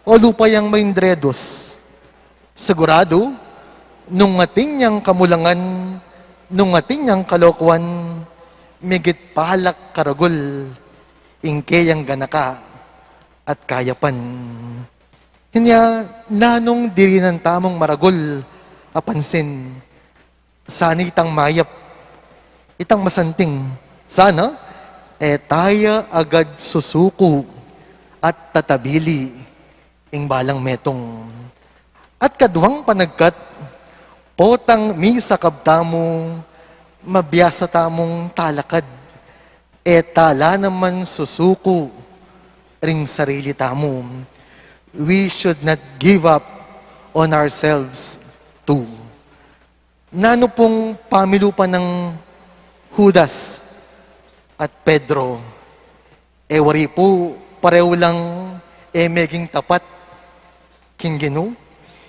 o lupa yang maindredos? Siguradu, nung atin yang kamulangan, nung atin yang kalokuan, migit pa la karagul ing keyang ganaka at kayapan. Inya, nanung dirinan tamung maragul a pansin? Sana itang mayap, itang masanting. Sana, e taya agad susuku at tatabili ing balang metung. At kaduang panagkat, potang misakab tamu, mabiasa tamung talakad. E ta la naman susuku ring sarili tamu. We should not give up on ourselves too. Nanu pung pamilu pa nang Judas at Pedro? E wari pu parehu lang e meging tapat king Ginu?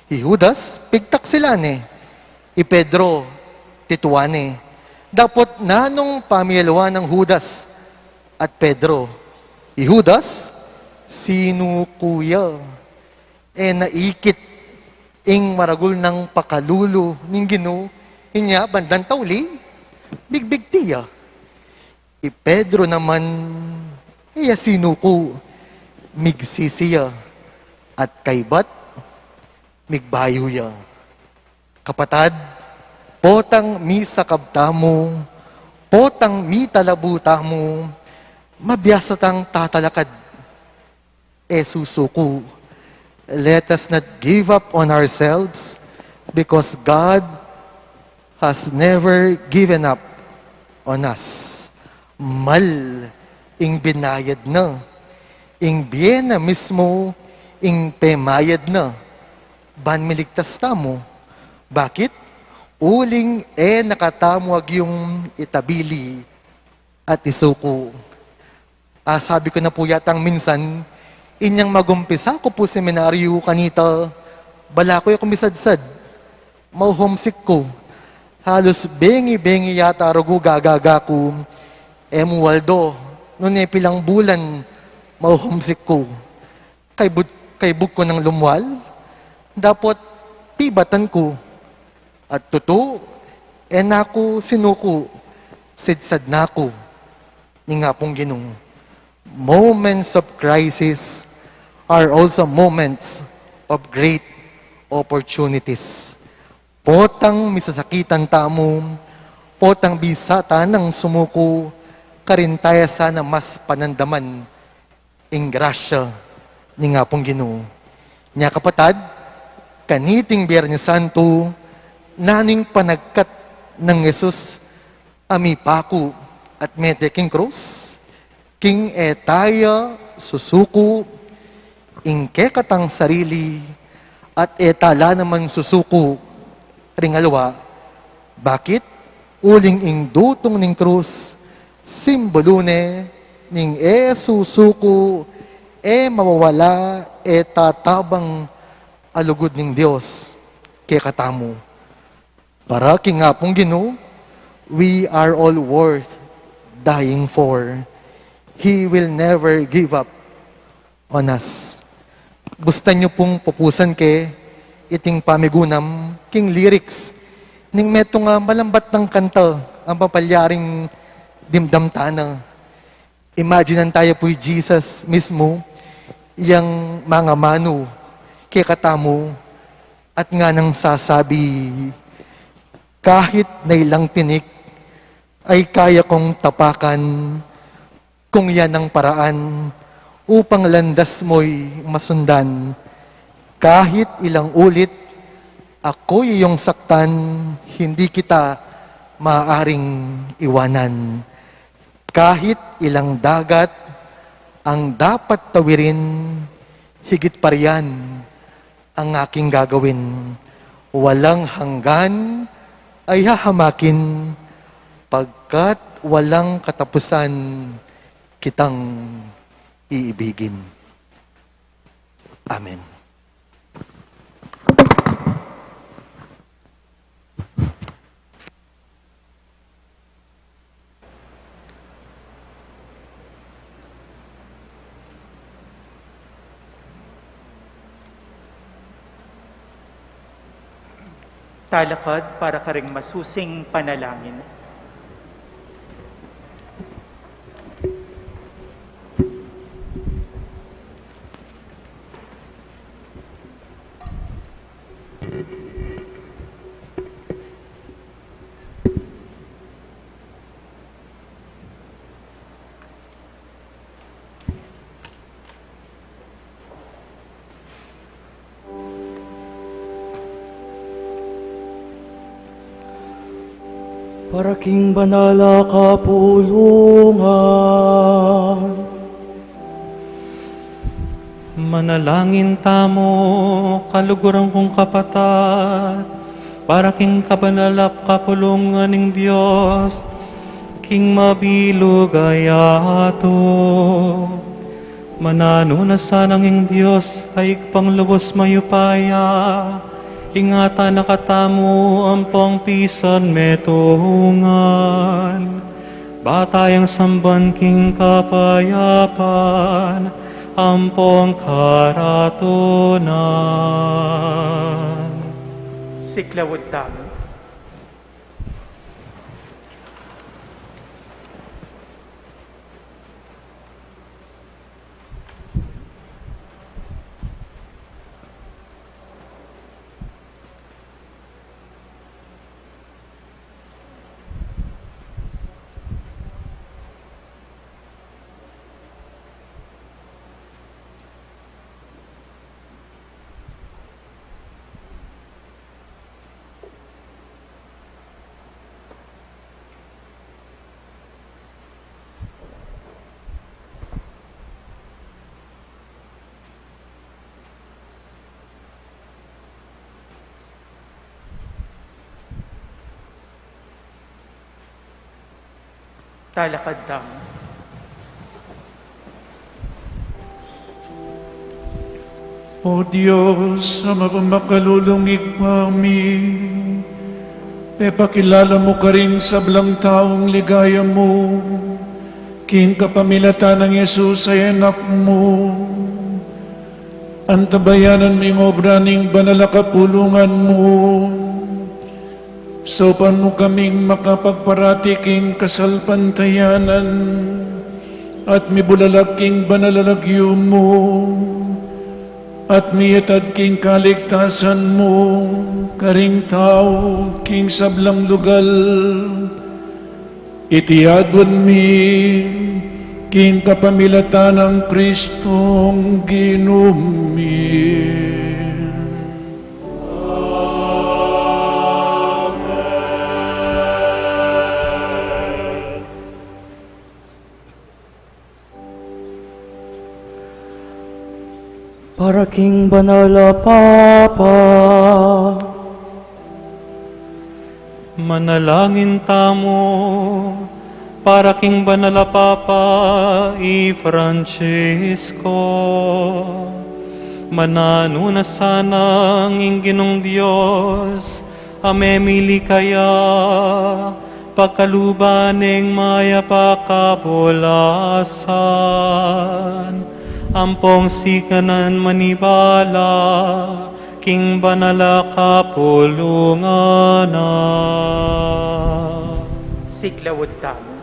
I Judas, pigtaksilan ne. I Pedro, tituan ne. Dapot nanung pamialiwa nang Judas at Pedro? I Judas, sinuku ya. E na ikit ing maragul nang pakalulu ning Ginu, inya bandang tauli, bigbigti ya. I Pedro naman, e ya sinuku, migsisi ya, at kaybat, migbayu ya. Kapatad, potang misakab tamu, potang mitalabu tamu, mabiasa tang tatalakad, e susuku. Let us not give up on ourselves because God has never given up on us. Mal ing binayad na. Ing bie na mismu ing pemayad na ban miligtas tamu. Bakit? Uling e na katamu agyung itabili at isuku. A, sabi ku na pu yatang minsan, inyang magumpisa ku pu seminaryu kanita, balaku ya kung misadsad, mau-homesick ku. Halus bengi-bengi yata rugu gagaga ku, e mu waldo, nune pilang bulan, mau-homesick ku. Kaibug, kaibug ku nang lumwal, dapot pibatan ku. At tutu, e na ku sinuku, Sidsad na ku, ning Apung Ginu. Moments of crisis are also moments of great opportunities. Potang misasakitan tamu, potang bisa tanang sumuku, karin taya sana mas panandaman ing grasya ning Apung Ginu. Nya kapatad, kaniting Biernes Santo, nanu ing panagkat nang Jesus a mipaku at mete king krus? King e taya susuku ing kekatang sarili at e ta la naman susuku ring aliwa. Bakit? Uling ing dutung ning krus, simbolu ne ning e susuku, e mawawala, e tatabang a lugud ning Dios kekatamu. Para king Apung Ginu, we are all worth dying for. He will never give up on us. Bustan yu pung pupusan ke iting pamigunam king lyrics ning metung a malambat nang kanta a mapalyaring dimdam tana. Imaginan taya pu i Jesus mismu yang mangamanu kekatamu at nganang sasabi, kahit na ilang tinik ay kaya kong tapakan, kung yan ang paraan upang landas mo'y masundan. Kahit ilang ulit ako'y iyong saktan, hindi kita maaaring iwanan. Kahit ilang dagat ang dapat tawirin, higit pa riyan ang aking gagawin. Walang hanggan ay hahamakin, pagkat walang katapusan kitang iibigin. Amen. Talakad para karing masusing panalangin. Para king banal a kapulungan. Manalangin tamu, kaluguran kung kapatad, para king kabanal a kapulungan ning Dios, king mabilug a yatu. Mananu na sanang ing Dios a Ibpang lubus mayupaya, ingatan na katamu ampong pisan metungan, ba tayang samban king kapayapan ampong karatunan. Siklaud tamu. Talakad tamu. O Dios, a mapamakalulung Ibpa mi, pepakilala mu karing sablang taung ligaya mu, king kapamilatan nang Jesus a Anak mu, antabayanan mu ing obra ning banal a kapulungan mu, Saupan mu kaming makapagparati king kasalpantayanan at mibulalak king banal a lagyu mu, at miyatad king kaligtasan mu karing tau king sablang lugal. Iti aduan mi king kapamilatan nang Kristong Ginu mi. Para king banal a Papa. Manalangin tamu para king banal a Papa i Francisco. Mananu na sanang ing Ginung Dios a memili kaya pakaluban ning mayap a kabulasan, ampong sikanan manibala king banal a kapulungan na. Siglaud tamu.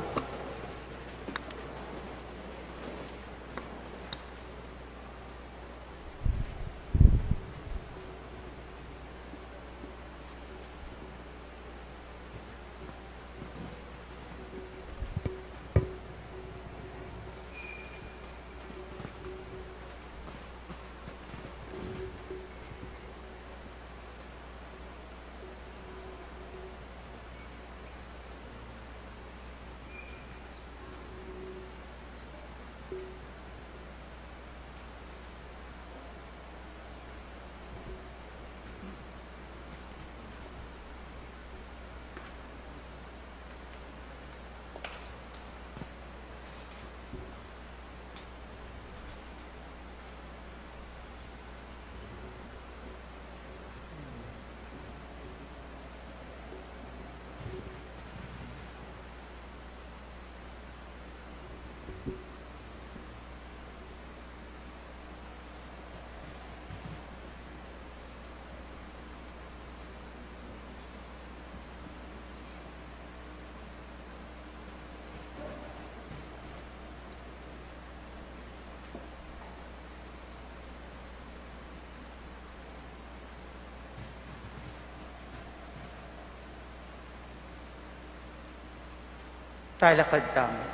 Talakad tamu.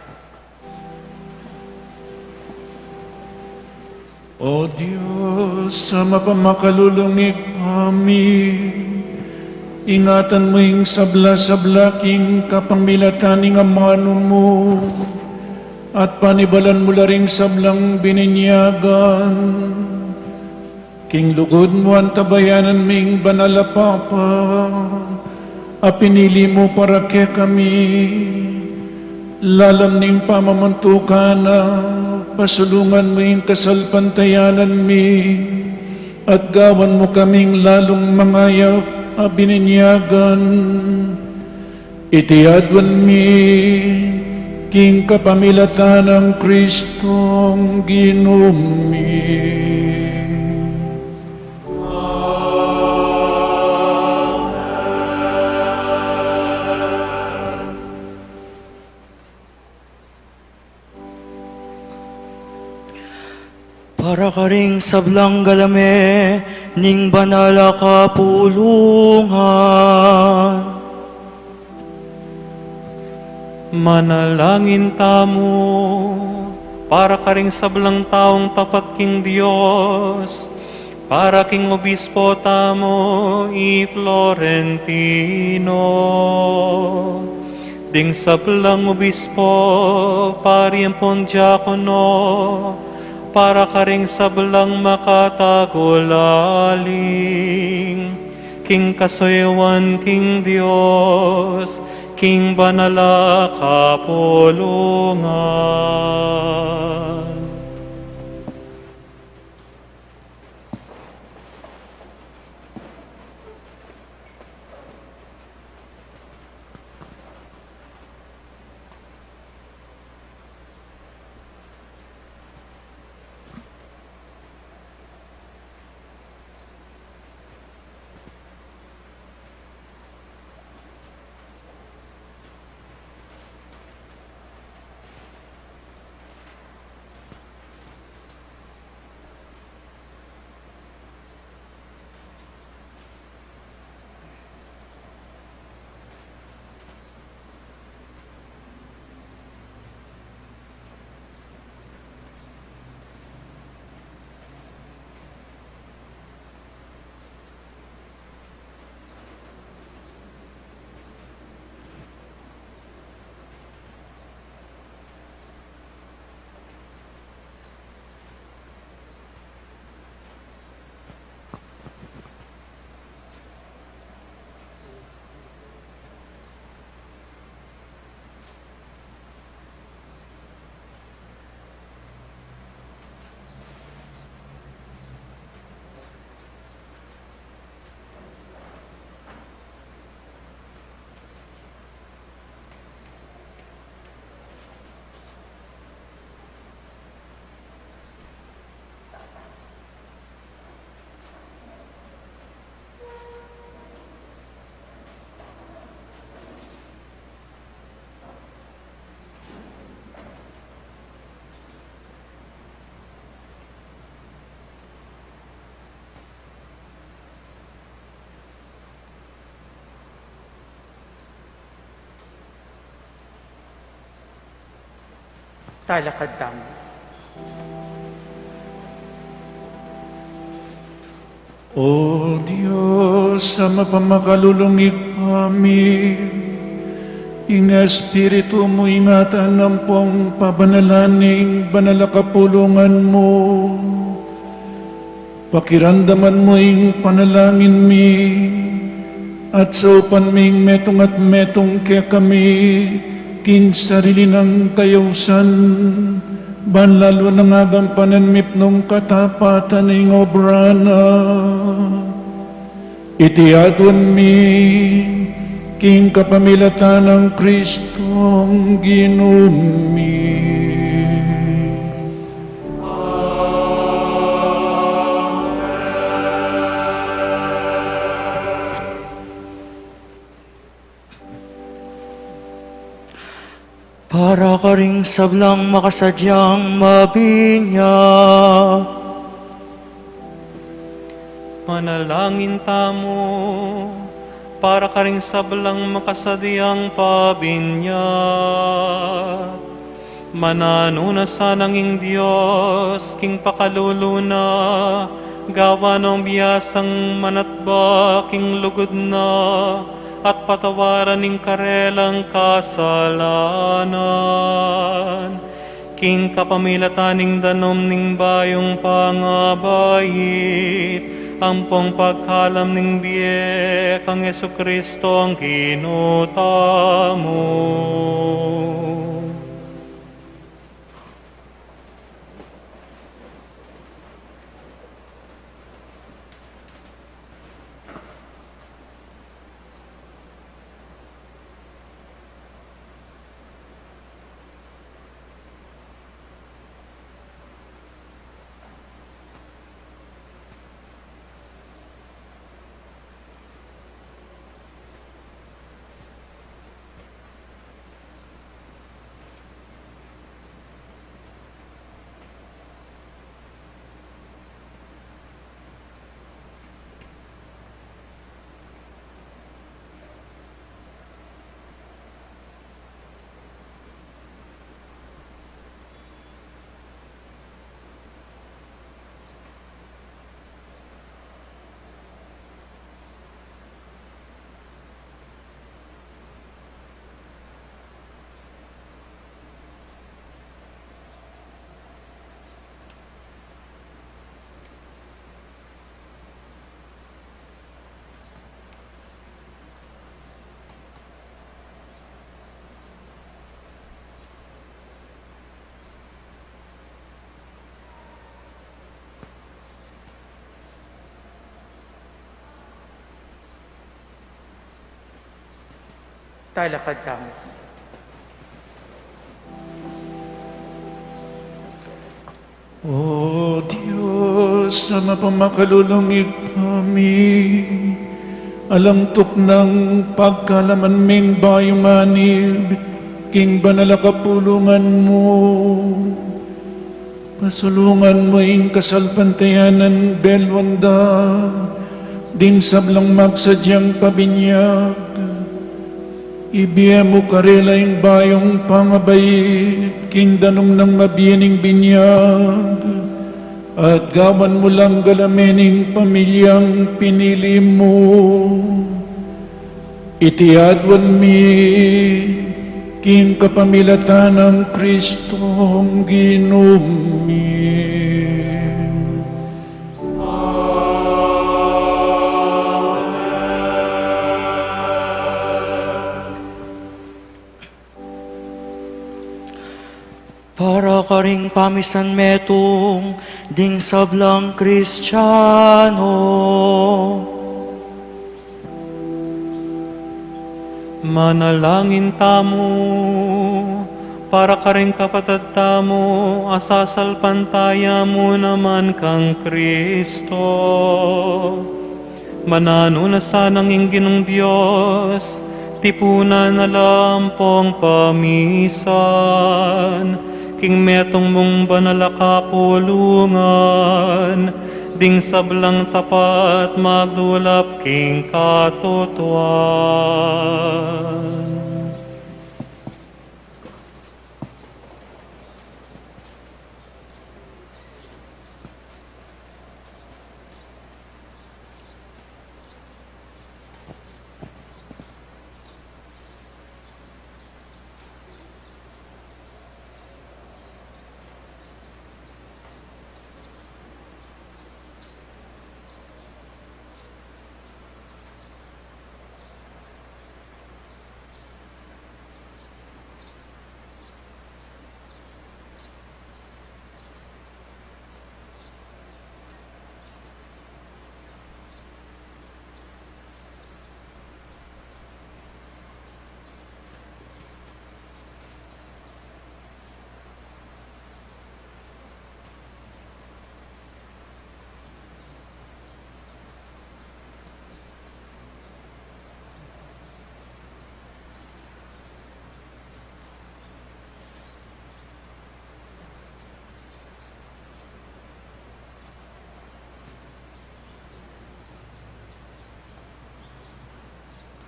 O Dios, Ama pamakalulung, Ibpa mi, ingatan mu ing sabla-sabla king kapamilatan ning amanu mu, at panibalan mu la ring sablang bininyagan king lugud mu, antabayanan ming banal a Papa a pinili mu para kekami, lalam ning pamamantukan na, pasulungan mu ing kasalpantayanan mi, at gawan mu kaming lalung mangayap a bininyagan. Iti aduan mi king kapamilatan nang Kristong Ginu mi. Para karing sablang galame ning banal a kapulungan. Manalangin tamu para karing sablang taung tapat king Dios, para king obispo tamu i Florentino, ding sablang obispo, pari ampon diakono, para karing sablang makatagulaling king kasuyuan king Dios, king banal a kapulungan. Talakad tamu. O Dios, a mapamakalulung Ibpa mi, ing Espiritu mu ingatan ampong pabanalan ning banal a kapulungan mu. Pakiramdaman mu ing panalangin mi, at saupan ming metung at metung kekami king sarili nang kayausan, ban lalu nang agampanan mipnung katapatan ing obra na. Iti aduan mi king kapamilatan nang Kristong Ginu mi. Para karing sablang makasadyang mabinyag. Manalangin tamu para karing sablang makasadyang pabinyag. Mananu na sanang ing Dios king pakalulu na, gawan nong biasang manatba king lugud na, at patawaran ing karelang kasalanan. King kapamilatan ning danum ning bayung pangabait, ampong pagkalam ning bie kang Jesukristong Ginu tamu. Talakad tamu. O Dios, a mapamakalulung Ibpa mi, alang tuknang pagkalaman ming bayung anib king banal a kapulungan mu. Pasulungan mu ing kasalpantayanan beluan da ding sablang magsadyang pabinyag. Ibie mu karela ing bayung pangabait king danum nang mabie ning binyag, at gawan mu lang galamen ing pamilyang pinili mu. Iti aduan mi king kapamilatan nang Kristong Ginu mi. Para karing pamisan metung ding sablang Kristiano. Manalangin tamu para karing kapatad tamu a sasalpantaya mu naman kang Kristo. Mananu na sanang ing Ginung Dios, tipunan na la ampong pamisan king metung mung banal a kapulungan, ding sablang tapat magdulap king katutuan.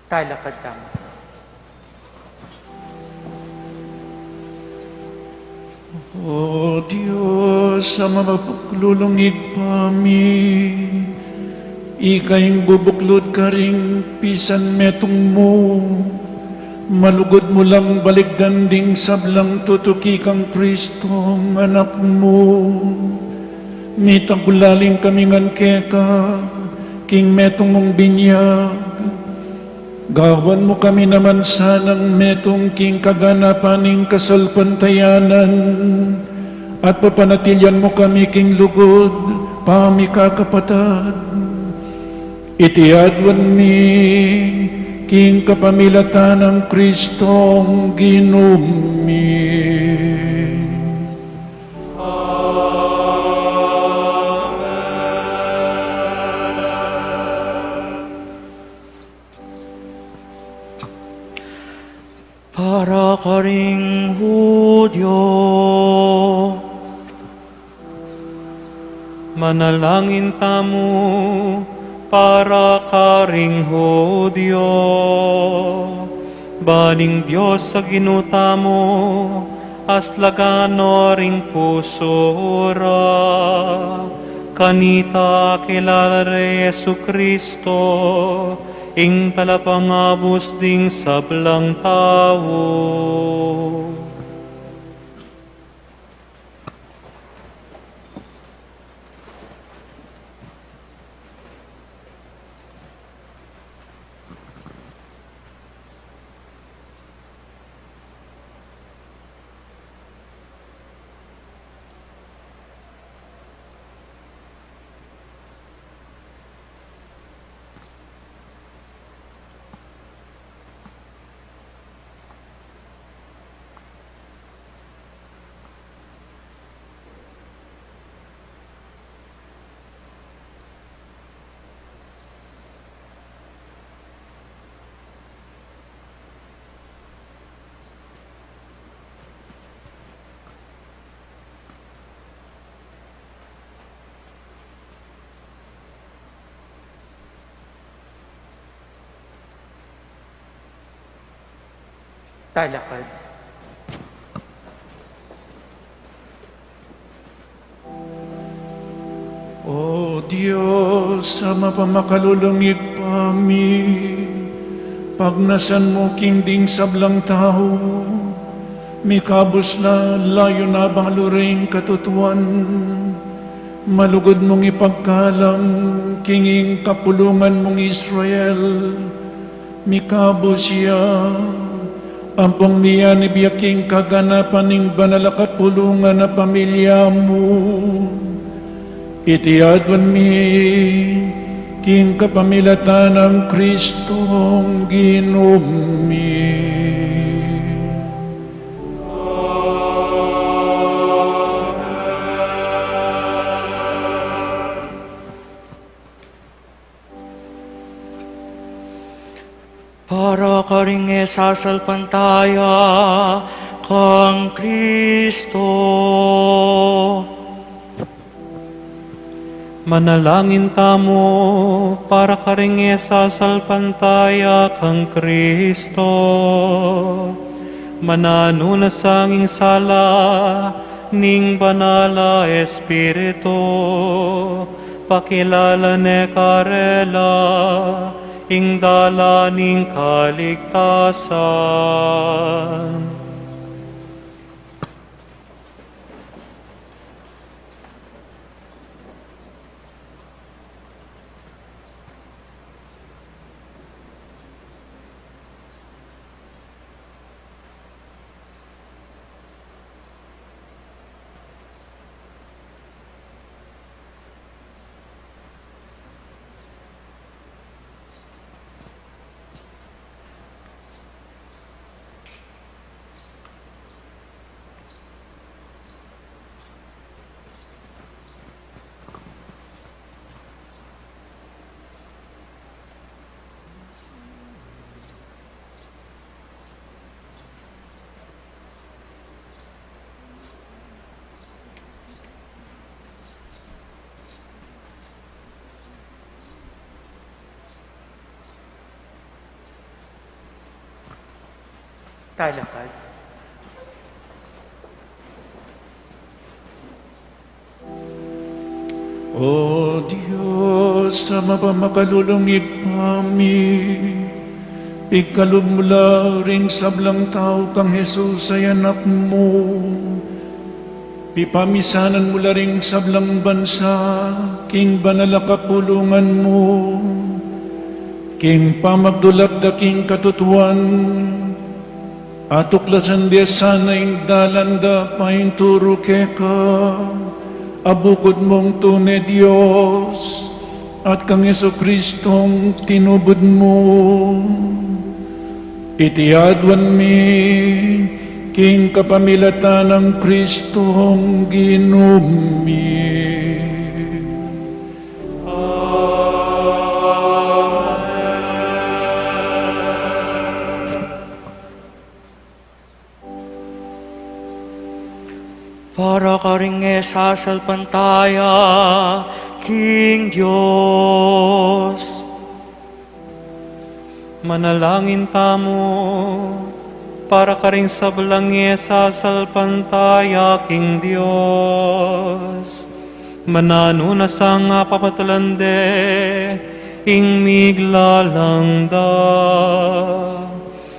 Talakad tamu. O Dios, a mapaglulung Ibpa mi, ika ing bubuklud karing pisan metung mu, malugud mu lang balikdan ding sablang tutuki kang Kristong Anak mu. Mitagulaling kami ngan keka, king metung mung binyag. Gawan mu kami naman sanang metung king kaganapan ning kasalpantayanan, at papanatilian mu kami king lugud, pamikakapatad. Iti aduan mi king kapamilatan nang Kristong Ginu mi. Amen. Para karing Judio. Manalangin tamu para karing Judio. Ban ing Dios a Ginu tamu, aslagan no ring pusu ra. Kanita akilala re i Jesucristo, ing talapangabus ding sablang tau. Talakad. O Dios, a mapamakalulung Ibpa mi, pagnasan mu king ding sablang tau, mikabus la layun abalu ring katutuan, malugud mung ipagkalam king ing kapulungan mung Israel, mikabus ya, ampong miyanib ya king kaganapan ning banal a kapulungan a pamilya mu. Iti aduan mi, king kapamilatan nang Kristong Ginu mi. Para karing e sasalpantaya kang Kristo. Manalangin tamu para karing e sasalpantaya kang Kristo. Mananu na sa king sala ning Banal a Espiritu, pakilala ne karela ing dalan ning kaligtasan. Talakad. O Dios, Ama pamakalulung, Ibpa mi, pigkalub mu la ring sablang tau kang Jesus a Anak mu, pipamisanan mu la ring sablang bansa king banal a kapulungan mu, king pamagdulap da king katutuan, atuklasan de sana ing dalan da painturu keka, a bukud mung tune Dios, at kang Jesucristong tinubud mu. Iti aduan mi king kapamilatan nang Cristong Ginu mi. Amen. Para karing e sasalpantaya king Dios. Manalangin tamu para karing sablang e sasalpantaya king Dios. Mananu na sana pamatalan de ing miglalang da,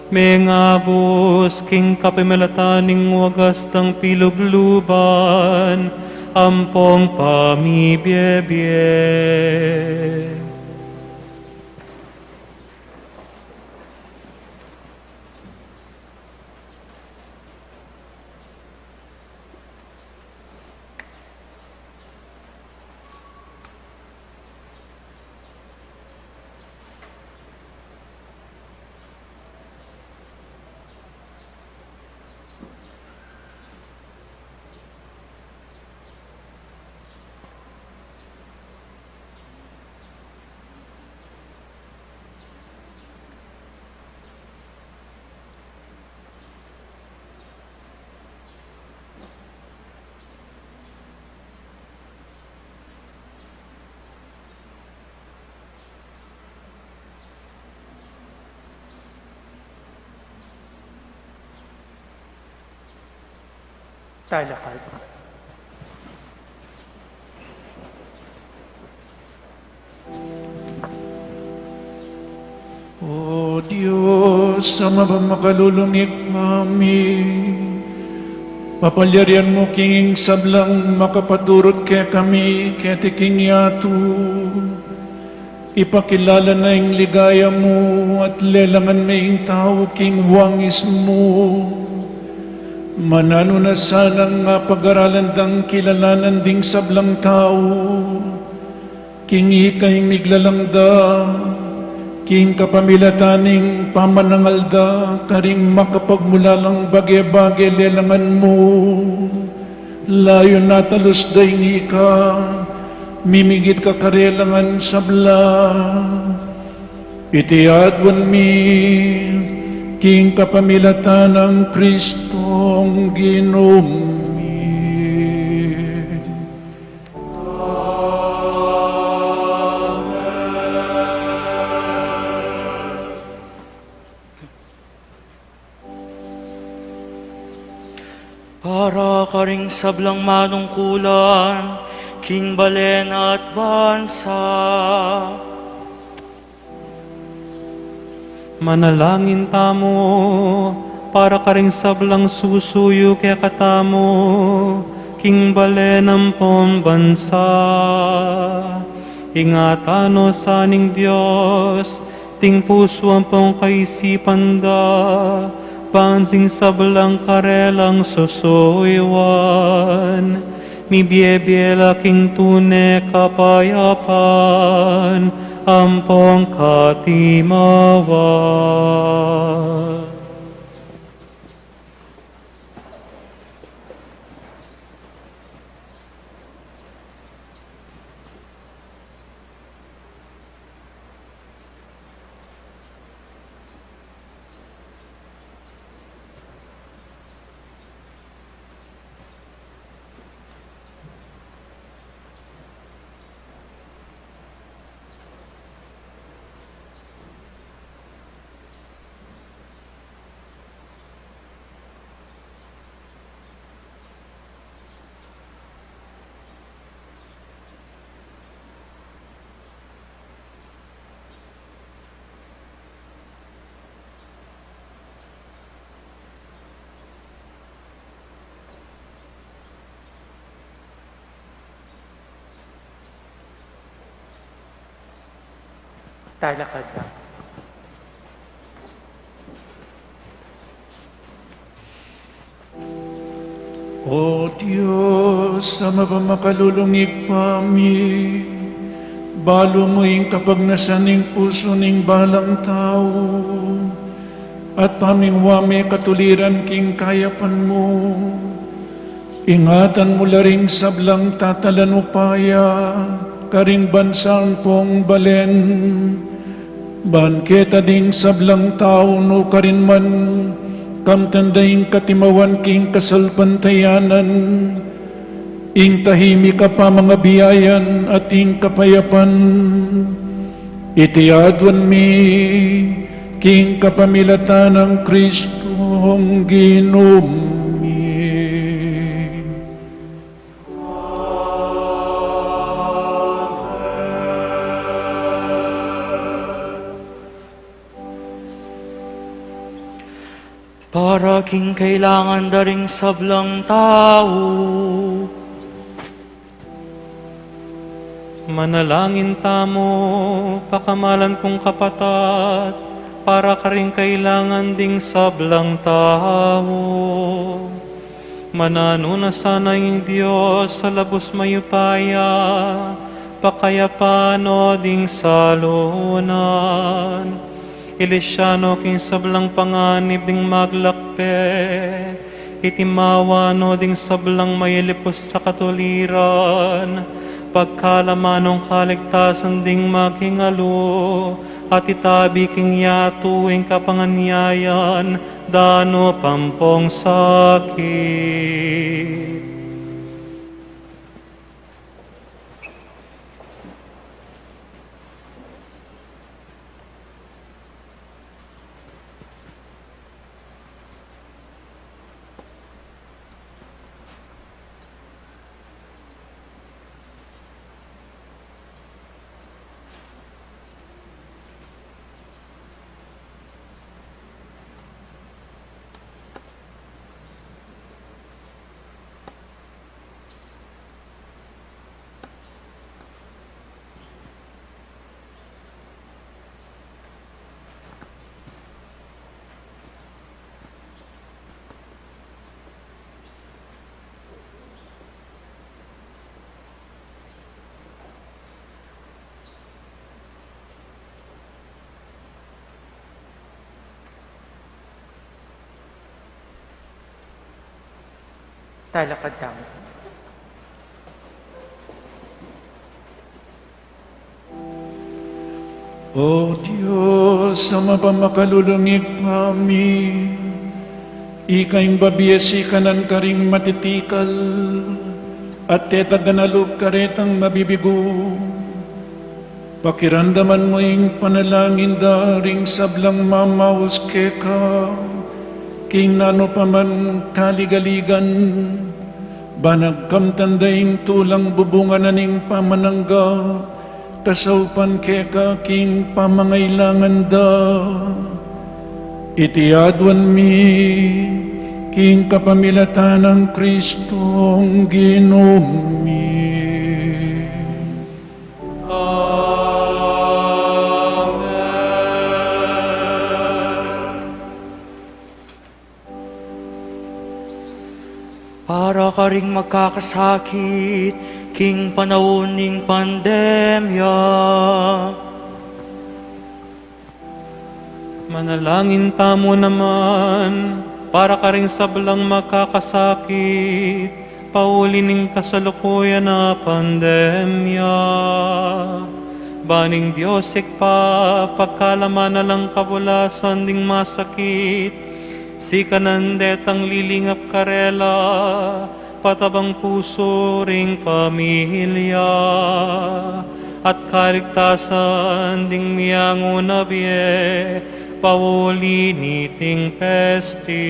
mengabus king kapamilatan ning wagas dang pilubluban ampong pamibiebie. Talakad. O Dios, Ama pamakalulung, Ibpa mi, papalyarian mu king sablang makapaturut kekami keti king yatu, ipakilala na ing ligaya mu at lelangan me ing tau king wangis mu. Mananu na sanang mapag-aralan dang kilalanan ding sablang tau king ika ing miglalang da, king kapamilatan ning pamanangal da karing makapagmulalang bage-bage lelangan mu. Layun atalus da ing ika mimigit ka karelang sabla. Iti aduan mi king kapamilatan nang Kristong Ginu mi. Para karing sablang manungkulan king balen at bansa. Manalangin tamu para karing sablang susuyu kekatamu king balen ampong bansa. Ingatan no sa ning Dios ding pusu ampong kaisipan da, ban ding sablang karelang susuyuan mibiebie la king tune kapayapan ampong katimawa. Talakad tamu. O Dios, a mapamakalulung Ibpa mi, balu mu ing kapagnasan ning pusu ning balang tau, at pamingwa me katuliran king kayapan mu, ingatan mu la ring sablang tatalan upaya karing bansa ampong balen, ban keta ding sablang tau nukarin man kamtan da ing katimawan king kasalpantayanan, ing tahimik a pamangabiayan at ing kapayapan. Iti aduan mi king kapamilatan nang Kristong Ginu mi. Para king kailangan da ring sablang tau, manalangin tamu, pakamalan kung kapatad, para karing kailangan ding sablang tau. Mananu na sana ing Dios a labus mayupaya, pakayapan no ding salunan. Ilisya no king sablang panganib ding maglakbe, itimawa no ding sablang mayalipus a katuliran, pagkalamanan nong kaligtasan ding makingalu, at itabi king yatu ing kapanganyayan dano pampong sakit. Talakad tamu. O Dios, a mapamakalulung Ibpa mi, ika ing babie sikanan karing matitikal, at tetagan a lub karetang mabibigu. Pakiramdaman mu ing panalangin da ring sablang mamaus keka king nanu pa man kaligaligan, ban agkamtan da ing tulang bubungan na ning pamananggap, kasaupan keka king pamangailangan da. Iti aduan mi king kapamilatan nang Kristong Ginu mi. Amen. Para karing magkakasakit king panaun ning pandemya, manalangin tamu naman para karing sablang magkakasakit pauli ning kasalukuyan a pandemya. Ban ing Dios Ibpa, pagkalaman na lang kabulasan ding masakit, sikanan detang lilingap karela, patabang pusu ring pamilya, at kaligtasan ding miangu na bie pauli niting peste.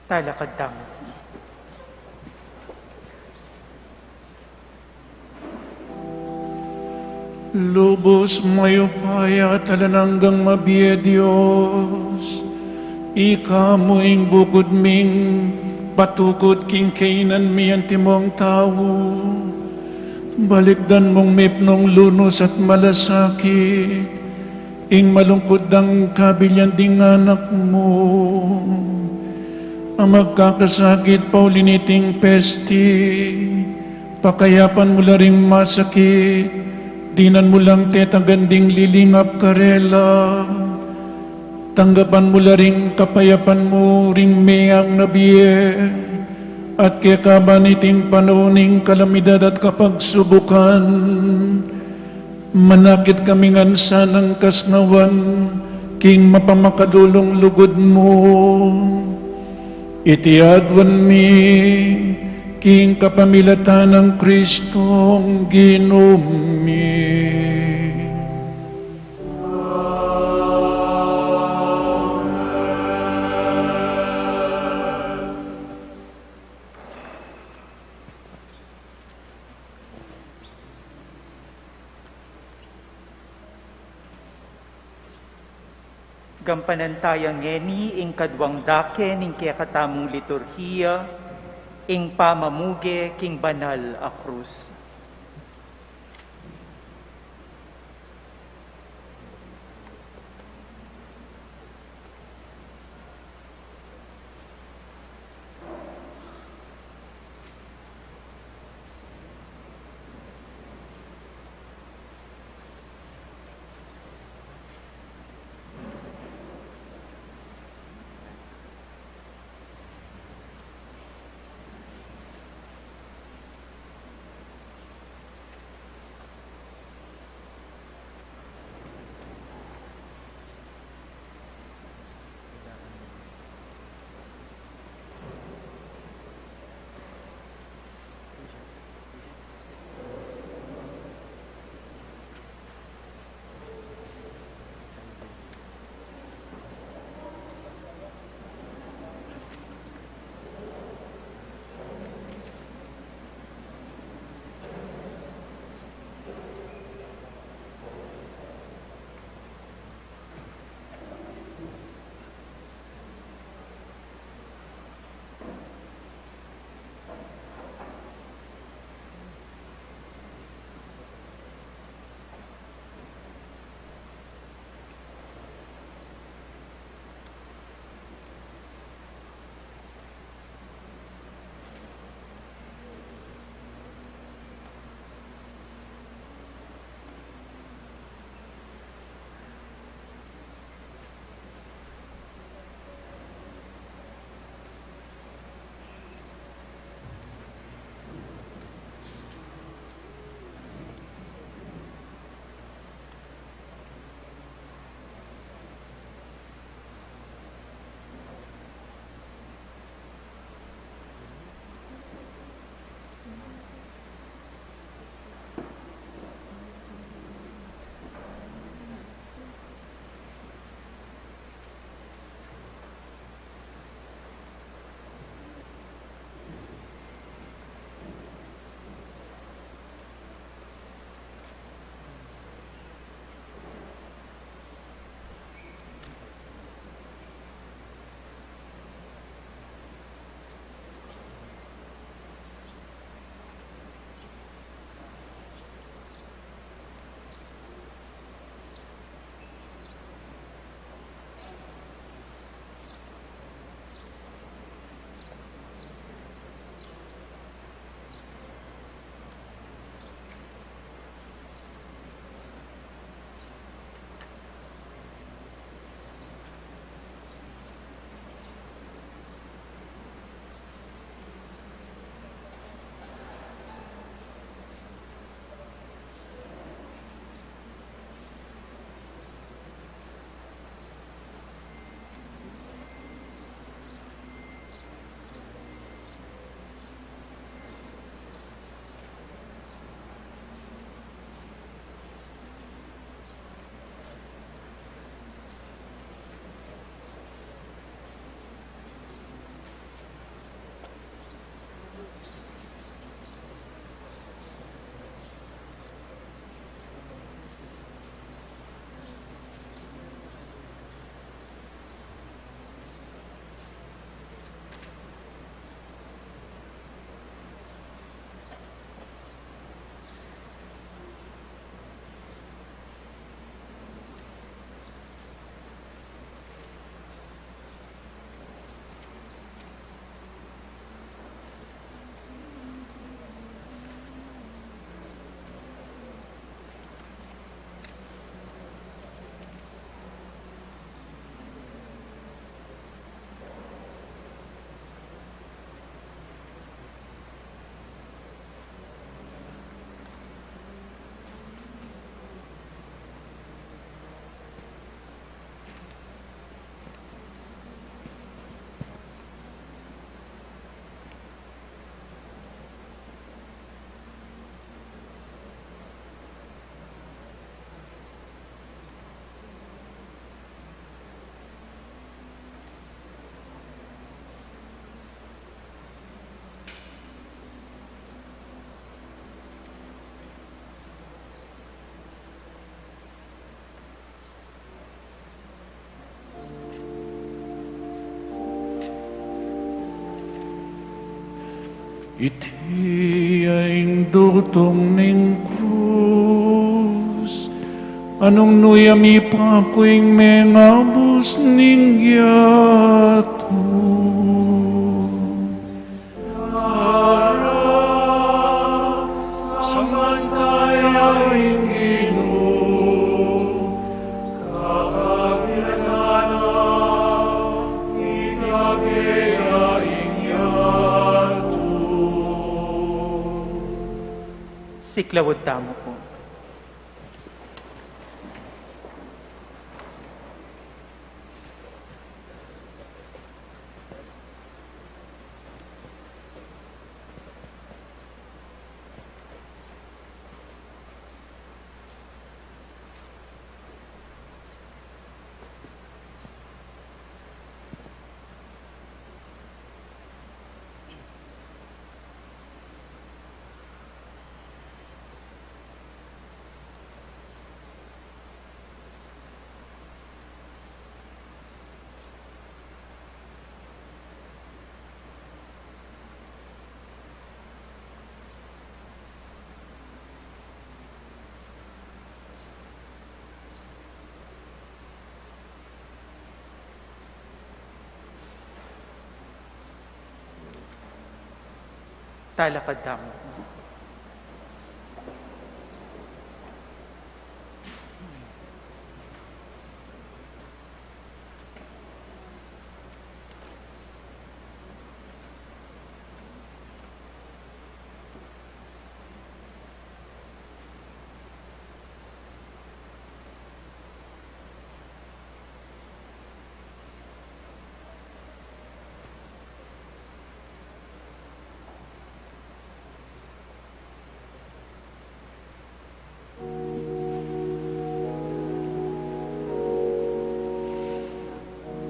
Talakad tamu. Lubus mayupaya at alang anggang mabie Dios, ika mu ing bukud ming patukud king kainan mi antimong tau. Balikdan mung mipnung lunus at malasakit ing malungkut dang kabilian ding anak mu. A magkakasakit pauli niting pesti, pakayapan mu la ring masakit, dinan mu lang tetagan ding lilingap karela. Tanggapan mu la ring kapayapan mu ring meang na bie, at kekaban niting panaun ning kalamidad at kapagsubukan, manakit kami ngan sanang kasnawan king mapamakalulung lugud mu. Iti aduan mi king kapamilatan nang Kristong Ginu mi. Gampanan taya ngeni ing kaduang dake ning kekatamung liturhiya, ing pamamuge king banal a krus. Iti ya ing dutung ning krus, anung nu ya mipaku ing mengabus ning yatu. Tara, samban taya ing Ginu, kapamilatan na, itabi ya ing yatu. Siklaud tamu pu. Talakad tamu.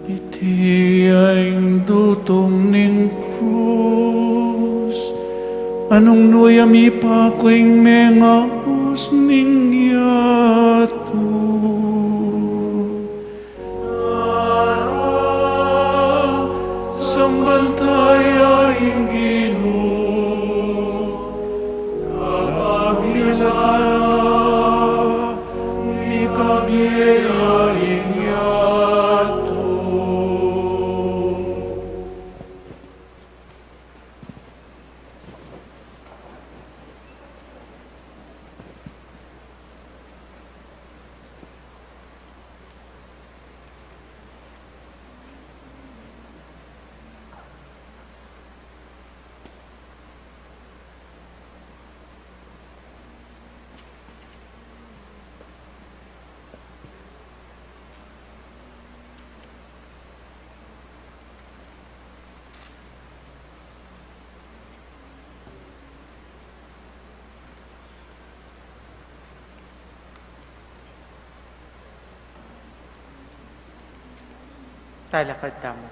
Iti ya ing dutung ning krus, anung nu ya mipaku ing mengabus ning yatu. Tara, samban taya ing Ginu, kapamilatan na, itabi ya ing yatu. Talakad tamu.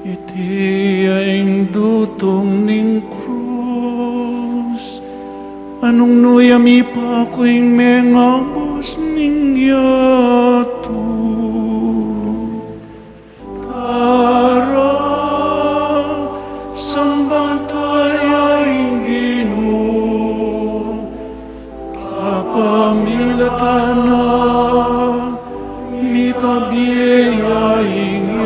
Iti ya ing dutung ning krus, anung nu ya mipaku ing mengabus ning yatu. Tara, samban taya ing Ginu, kapamilatan na, itabi ya ing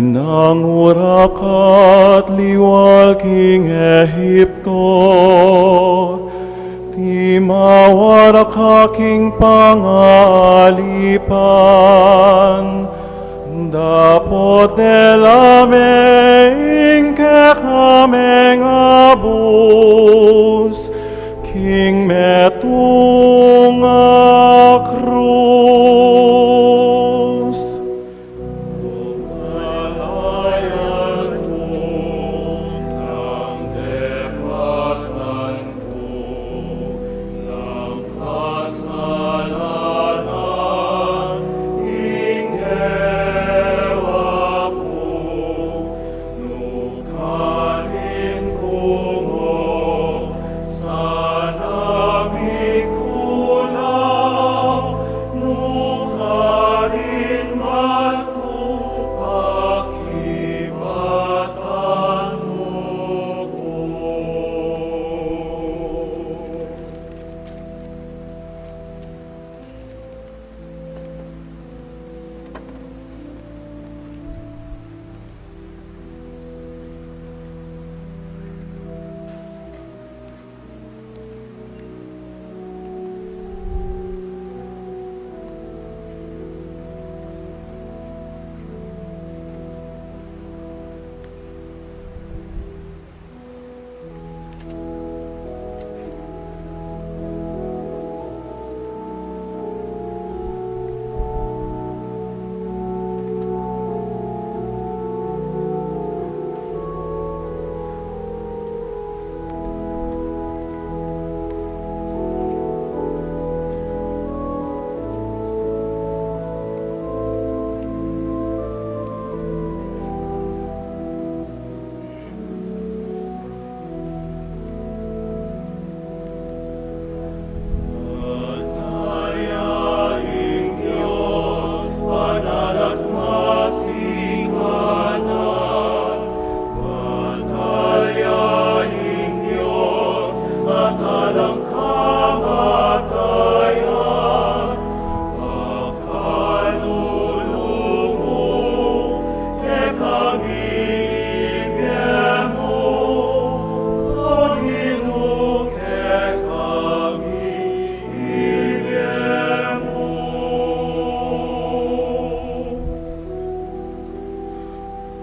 Nang ura ka't liwal king Ehipto, timawa ra ka king pangaalipan, dapot dela me ing kekaming abus king metung a krus.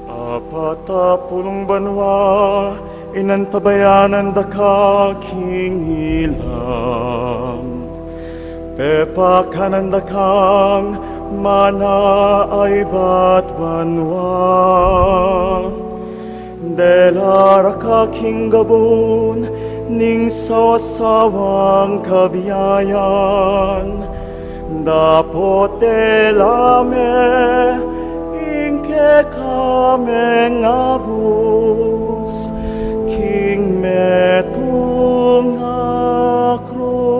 Apat a pulung banua ing antabayanan da ka king ilang. Pepakanan da kang mana a ibat banua. Dela ra ka king gabun ning sawasawang kabiayan. Dapot dela me ing kekaming abus king metung a krus.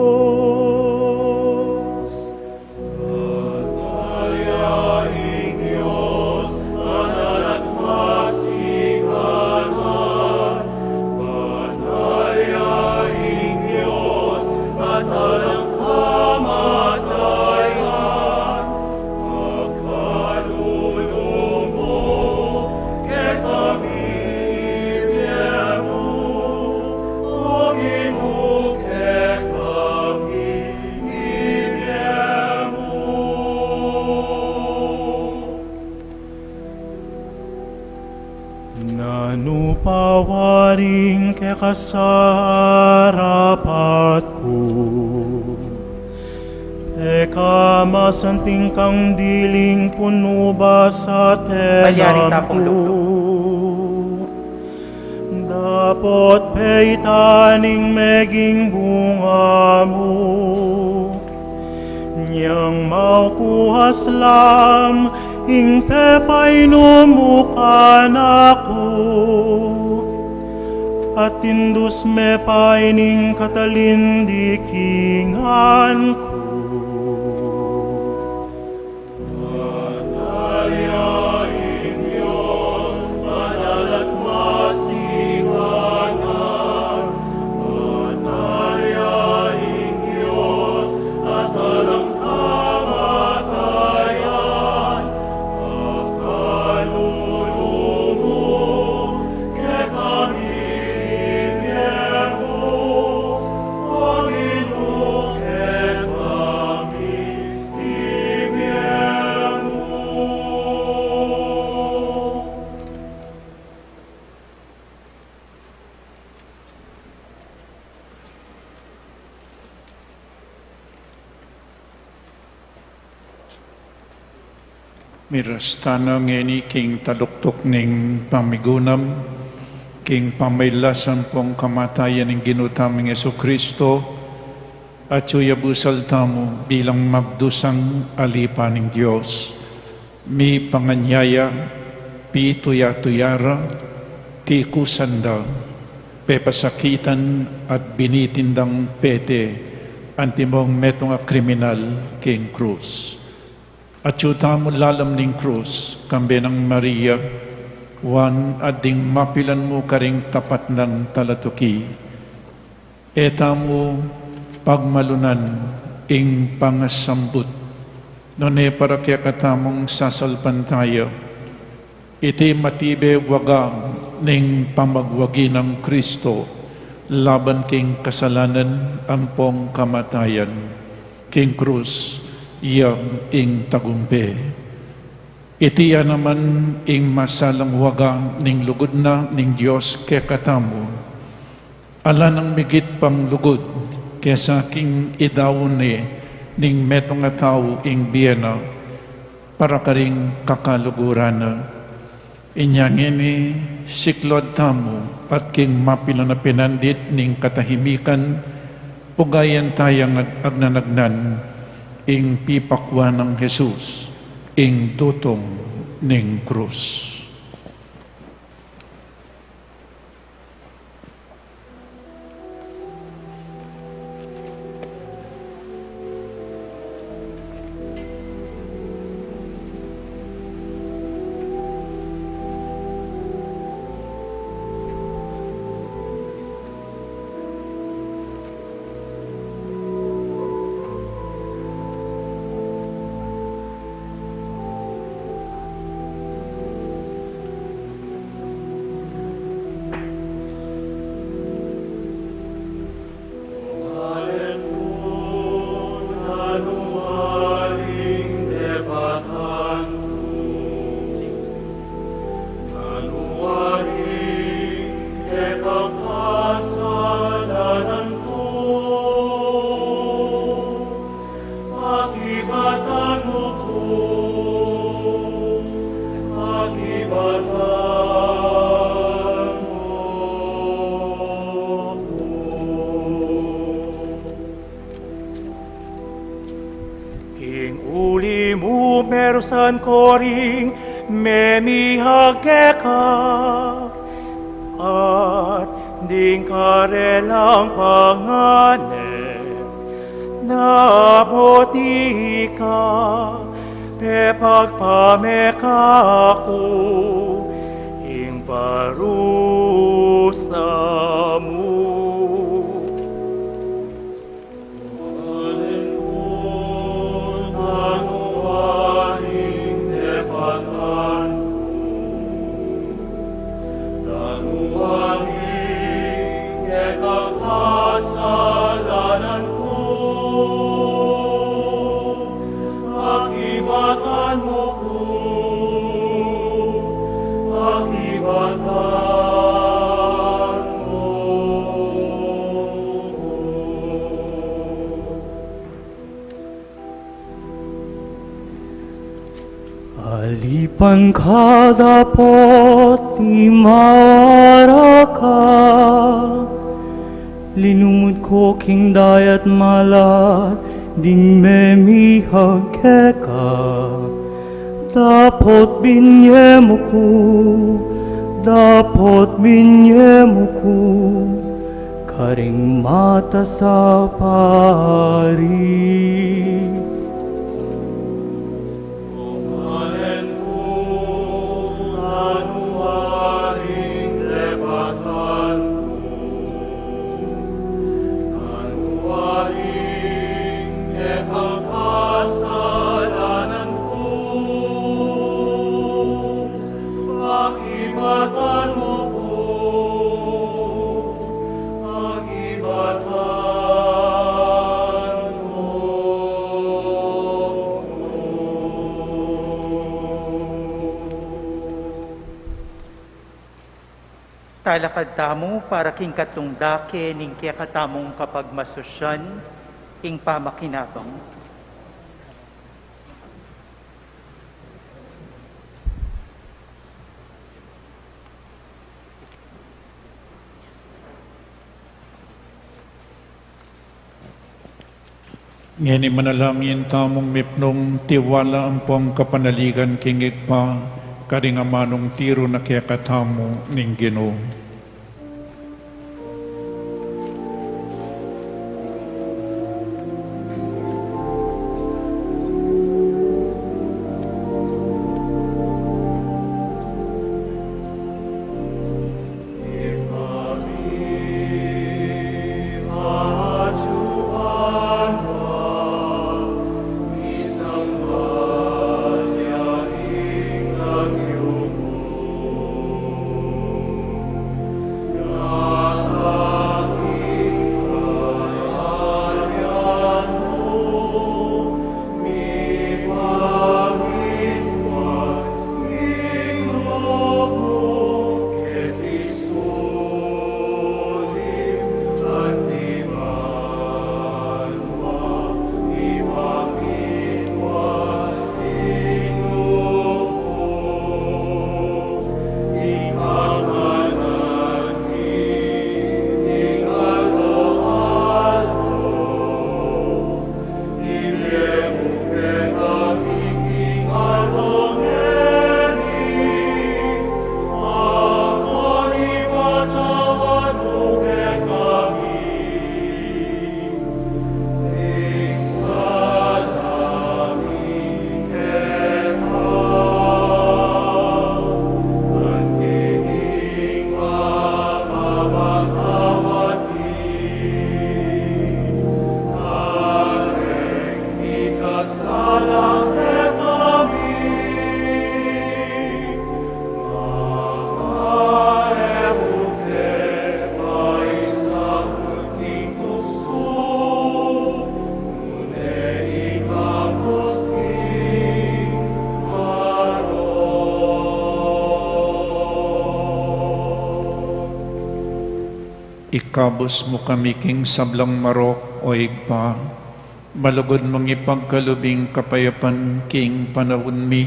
Nanu pa waring kekasarapat ku? Pekamasanting kang diling punubas a tenang ku. Dapot peitan ing meging bunga mu. Nyang maukuhas lang ing pepainumu kanaku, at indus me pa ining katalindikingan ku. Miras tana ngeni king taluktuk ning pamigunam, king pamailasan pung kamatayan ning Ginu tamung Jesucristo, at suyabusal tamu bilang magdusang alipa ning Dios. Mipanganyaya, pituya-tuyara, tikusan da, pepasakitan at binitin dang pete antimong metung a kriminal king krus. Atyu tamu lalam ning krus, kambe nang Maria, Juan at ding mapilan mu karing tapat nang talatuki. E tamu pagmalunan ing pangasambut, nune para kekatamung sasalpantaya, iti matibe waga ning pamagwagi nang Kristo laban king kasalanan ampong kamatayan. King krus, iya ing tagumpe. Iti ya naman ing masalang waga ning lugud na ning Dios kekatamu. Ala nang migit pang lugud kesa king idaun ne ning metung a tau ing bie na para karing kakaluguran na. Inya ngeni, siklaud tamu at king mapilan a pinandit ning katahimikan, pugayan taya ag-, agnanagnan ing pipakwan nang Jesus, ing dutung ning krus. Pakibatan mu ku, pakibatan mu ku. King uli mu merusan ko ring memihag keka, at ding karelang panganib, na boti ka, pepagpameka ku ing parusa mu. Pakibatan mu ku, pakibatan mu ku. Alipan ka dapot imawara ka, linumud ko king dayat malat ding memihag keka. Dapot binye mu ku, dapot binye mu ku, karing matas a pari. Pakibatan mu ku, pakibatan mu ku. Talakad tamu para king katlung dake ning kekatamung kapagmasusyan, ing pamakinabang. Ngeni manalangin tamung mipnung tiwala ampong kapanaligan king Ibpa, karing amanung tiru na kekatamu ning Ginu. Ikabus mu kami king sablang marok, O Ibpa, malugud mung ipagkalub ing kapayapan king panaun mi,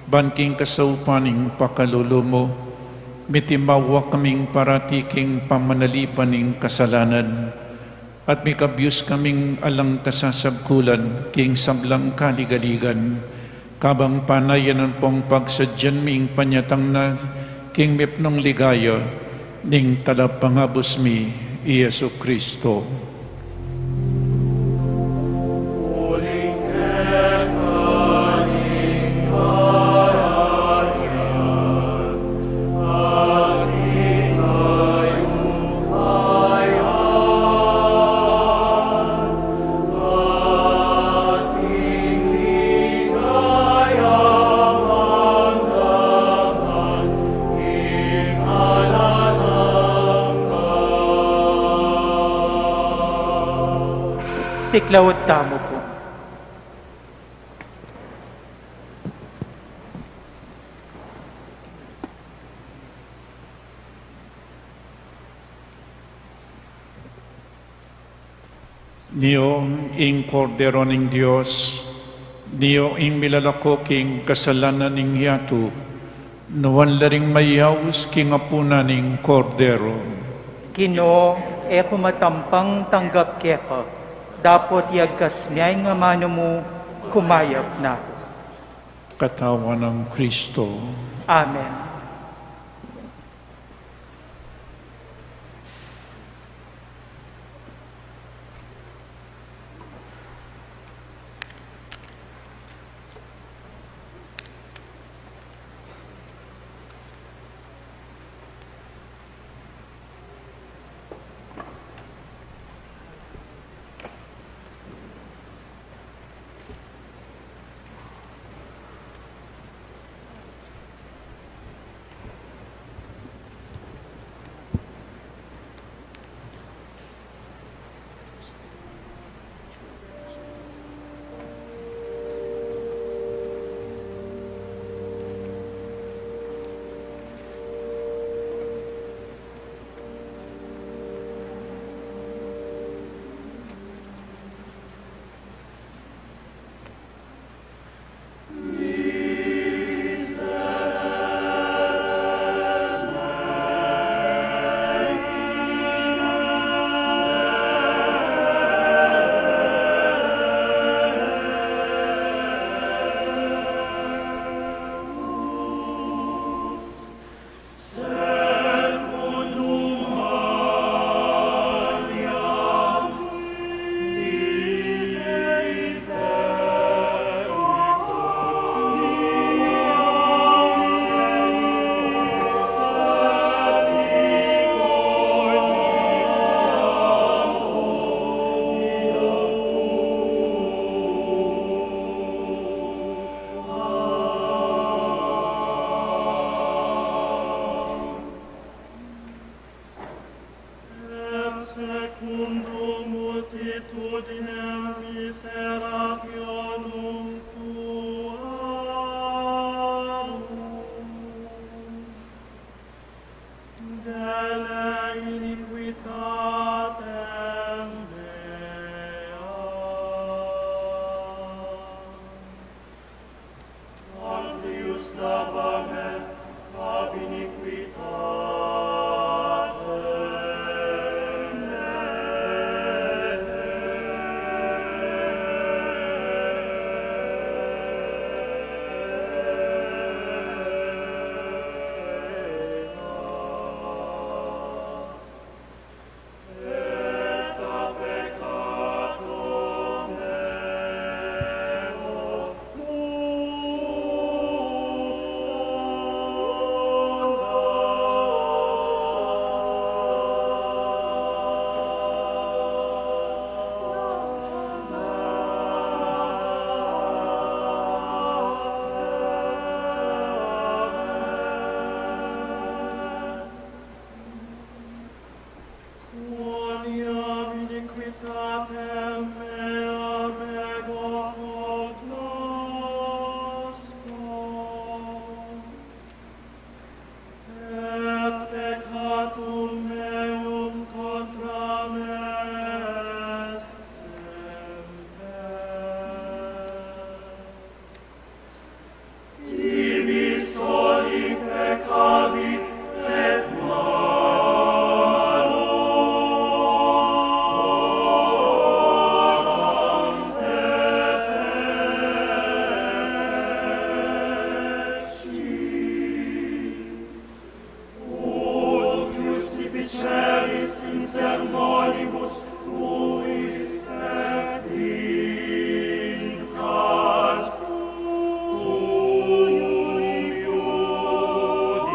ban king kasaupan ning pakalulu mu, mitimawa kaming parati king pamanalipan ning kasalanan, at mikabyus kaming alang kasasabkulan king sablang kaligaligan, kabang panayan ampong pagsadyan mi ing panyatang na king mipnung ligaya ning Talapangabus mi, i Jesu Cristo. Siklaud tamu pu. Nio ing Kordero ning Dios, nio ing milalako king kasalanan ning yatu, nuan la ring mayaus king apunan ning Kordero. Ginu, e ku matampang tanggap keka, dapot iagkas me ing amanu mu, kumayap na ku. Katawan nang Kristo. Amen. multitudinem miserationum tuarum, dele iniquitatem meam. Amplius lava me ab iniquitatem meam. Quoniam iniquitatem meam ego cognosco, et peccatum meum contra me est semper. Tibi soli peccavi et malum defeci. Ut justificeris in sermonibus tuis et vincas tuum iudicat.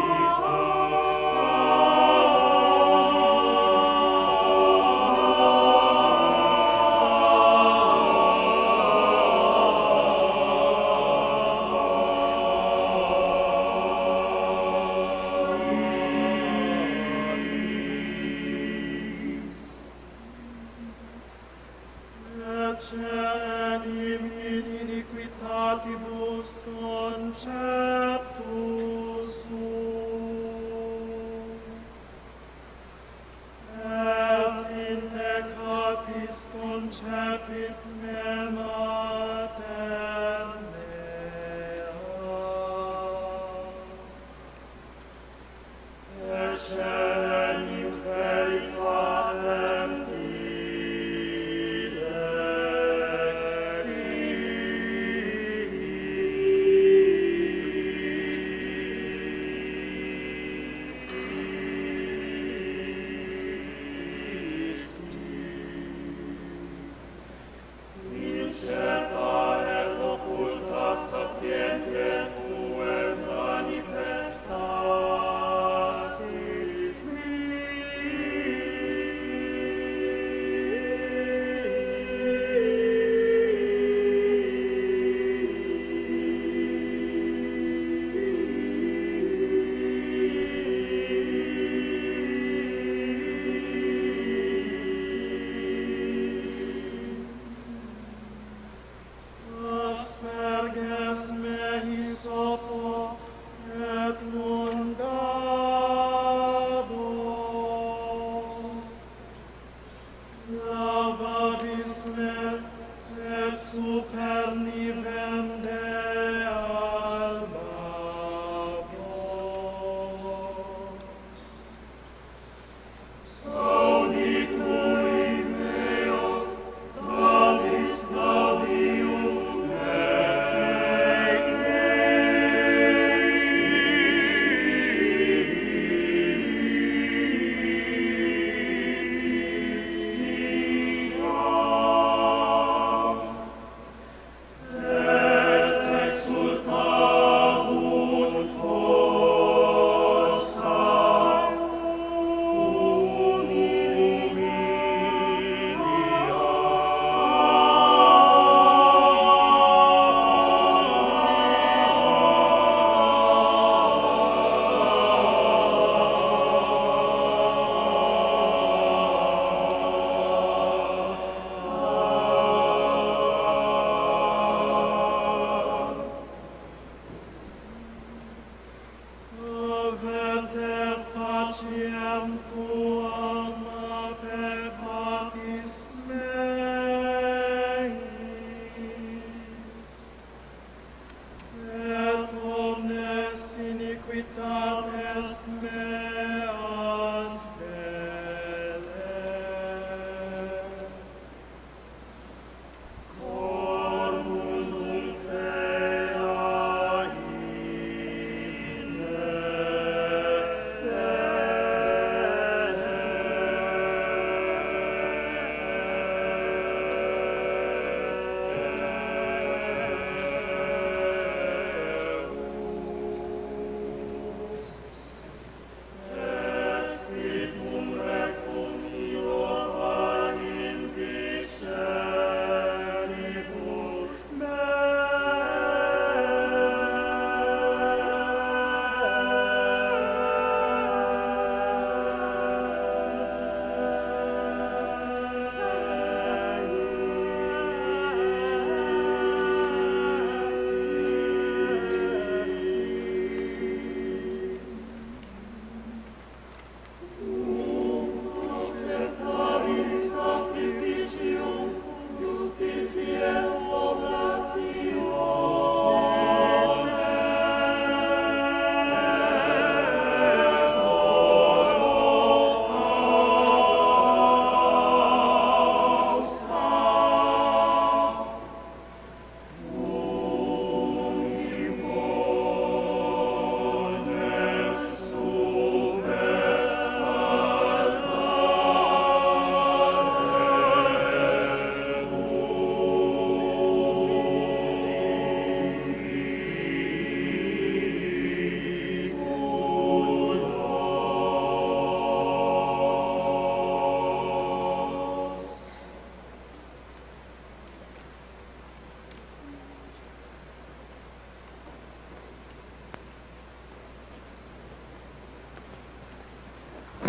Ecce enim in iniquitatibus conceptus sum, et in peccatis concepit me mater mea. Ecce enim veritatem dilectis. Inceta et occulta sapientiae tuae manifestasti Asperges me hyssopo et nundabo, lavabis me et super nivem dealbabo. Gaudi tui meo, gaudius gaudium Dei.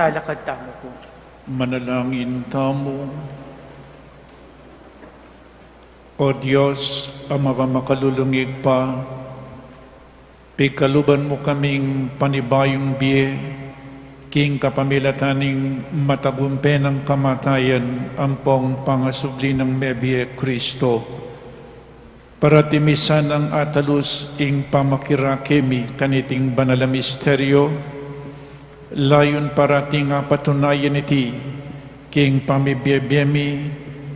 Talakad tamu pu. Manalangin tamu. O Dios, a mapamakalulung Ibpa, pigkaluban mu kaming panibayung bie, king kapamilatan ning matagumpe nang kamatayan ampong pangasubli nang mebie Kristo. Parati mi sanang atalus ing pamakirake mi kaniting banal a misteryo, layun parati ngang patunayan iti king pamibiebie mi,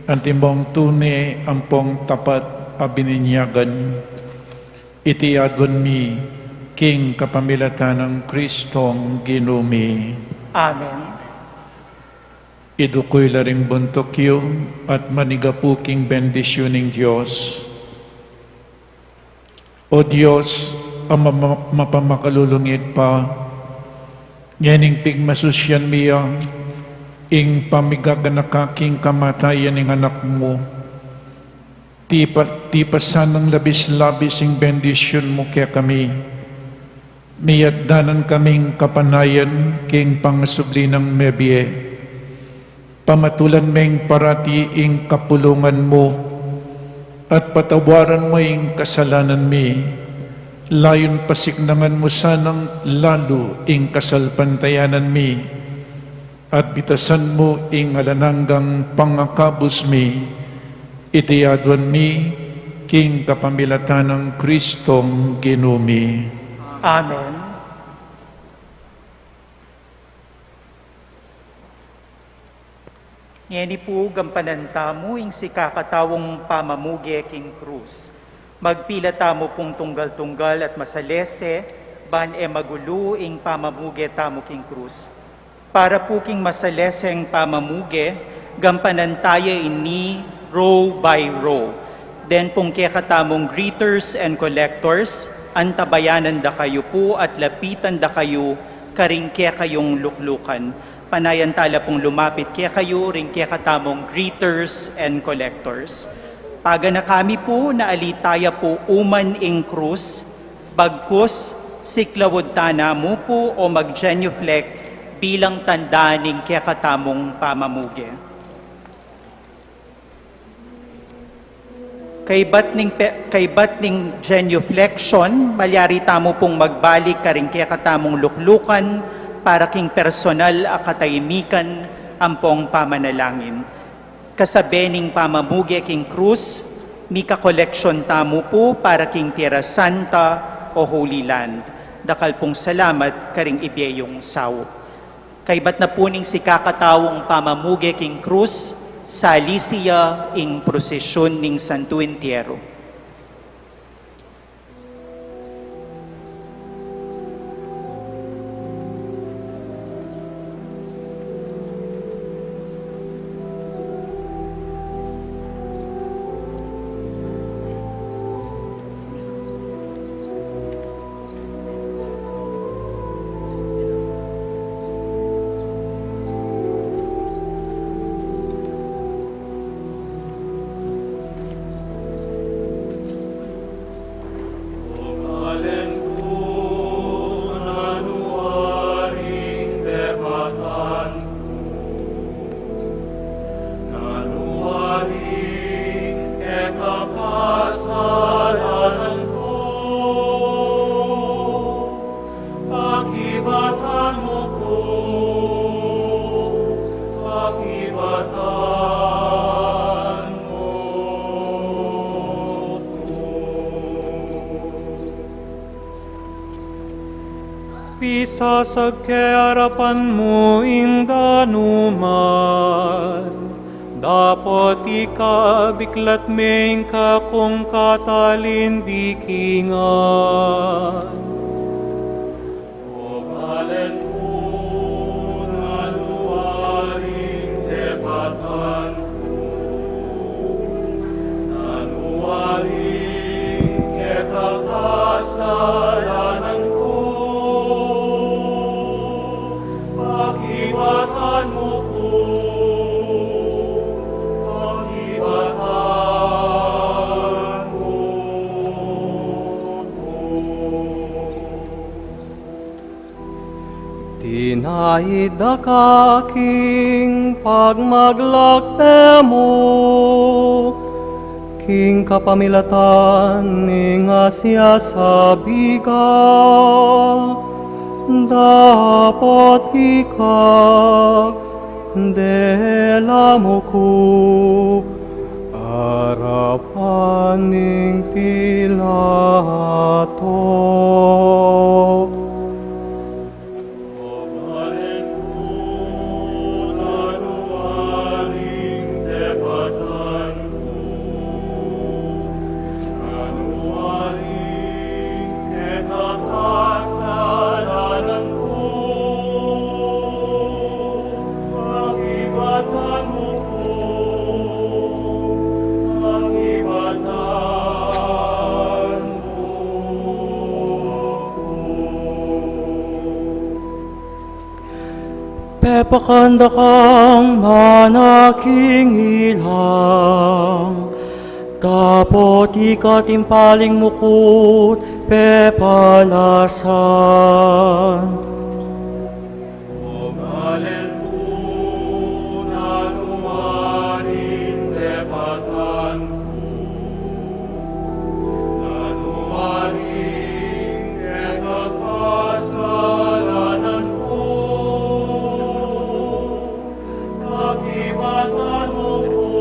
antimong tune ampong tapat a bininyagan. Iti aduan mi king kapamilatan nang Kristong Ginu mi. Amen. Iduku yu la ring buntuk yu at manigapu king bendisyun ning Dios. O Dios, a ma-, ma-, mapamakalulung Ibpa, ngening pigmasusian mi ya ing pamigaganaka king kamatayan ning Anak mu, tipa-, tipasan nang labis-labis ing bendisyun mu kekami. Miyatdanan kaming kapanayan king pangasubli nang mebie. Pamatulan meng parati ing kapulungan mu, at patawaran mu ing kasalanan mi, layun pasiknangan mu sanang lalu ing kasalpantayanan mi, at bitasan mu ing alang anggang pangakabus mi, iti aduan mi king kapamilatan nang Kristong Ginu mi. Amen. Ngeni pu, gampanan tamu ing sikakataung pamamuge king krus. Magpila tamu pung tunggal-tunggal at masalese, ban e magulu ing pamamuge tamu king krus. Para pu king masaleseng pamamuge, gampanan taya ini row by row. Den pung kekatamung greeters and collectors, antabayanan da kayu pu at lapitan da kayu karing kekayung luklukan. Panayan tala pung lumapit kekayu ring kekatamung greeters and collectors. Paganaka mi pu na ali taya pu uman ing krus, bagkus siklaud tana mu pu o mag-genuflect bilang tanda ning kekatamung pamamuge. Kaybat ning pe-, kaybat ning genuflection, malyari tamu pung magbalik karing kekatamung luklukan para king personal a katahimikan ampong pamanalangin. Kasabe ning pamamuge king krus, mika koleksyon tamu pu para king Tierra Santa o Holy Land. Dakal pung salamat karing ibie yung saup. Kaybat na pu ning sikakataung pamamuge king krus, salisi ya ing prosesyun ning Santo Entierro. Pakibatan mu ku, pakibatan mu ku. Pisasag ke arapan mu ing danuman, dapot ikabiklat me ing kakung katalindikingan. O balen ku, nanu aring depatan ku, nanu aring kekakasalanan ku, pakibatan mu ku, pakibatan mu ku. Ay daka king pagmaglakbe mu, king kapamilatan ning asasabi ka, dapot ika dela mu ku arapan ning Pilato. Pepakan da kang mana king ilang, dapot ika timpaling mu ku't pepalasan. O balen ku, nanu aring depatan ku, nanu aring kekakasalanan ku, pakibatan mu ku,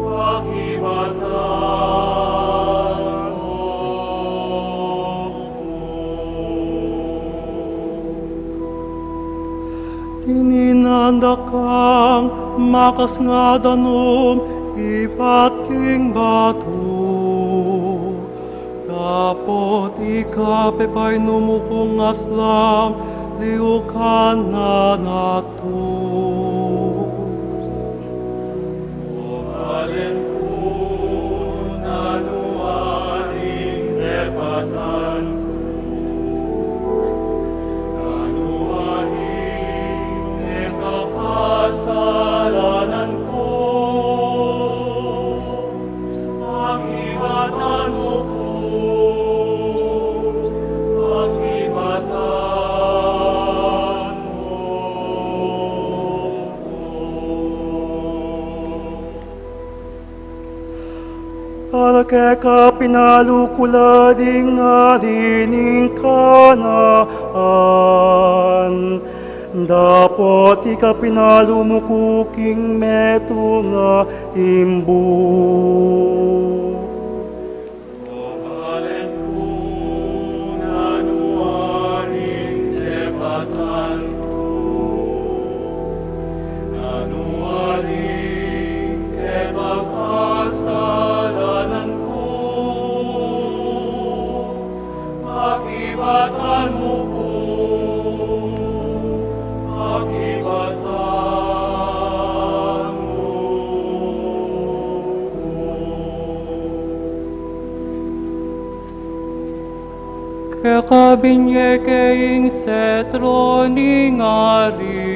pakibatan mu ku. Dininan da kang makas ngan danum ibat king batu, dapot ika pepainum mu kung aslam liukan na natu. O balen ku, nanu aring depatan ku, nanu aring kekakasalanan ku, pakibatan mu ku, pakibatan mu ku. Para keka pinalu ku la ding ari ning Kanaan, dapot ika pinalu mu ku king metung a timbu. O balen ku, nanu aring depatan ku, nanu aring kekakasalanan ku, pakibatan mu ku, pakibatan mu ku. Keka binye ke ing setro ning ari,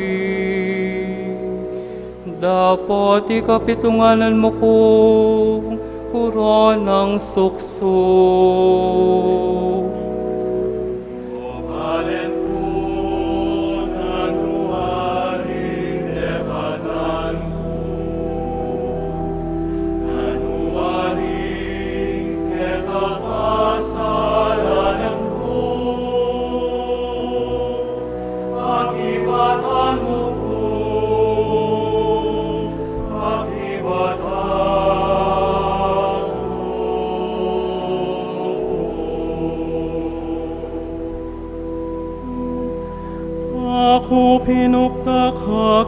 dapot ika pitunganan mu ku koronang suksuk. O balen ku, nanu aring depatan ku, nanu aring kekakasalanan ku, pakibatan mu ku, pakibatan mu ku. Aku pinuktak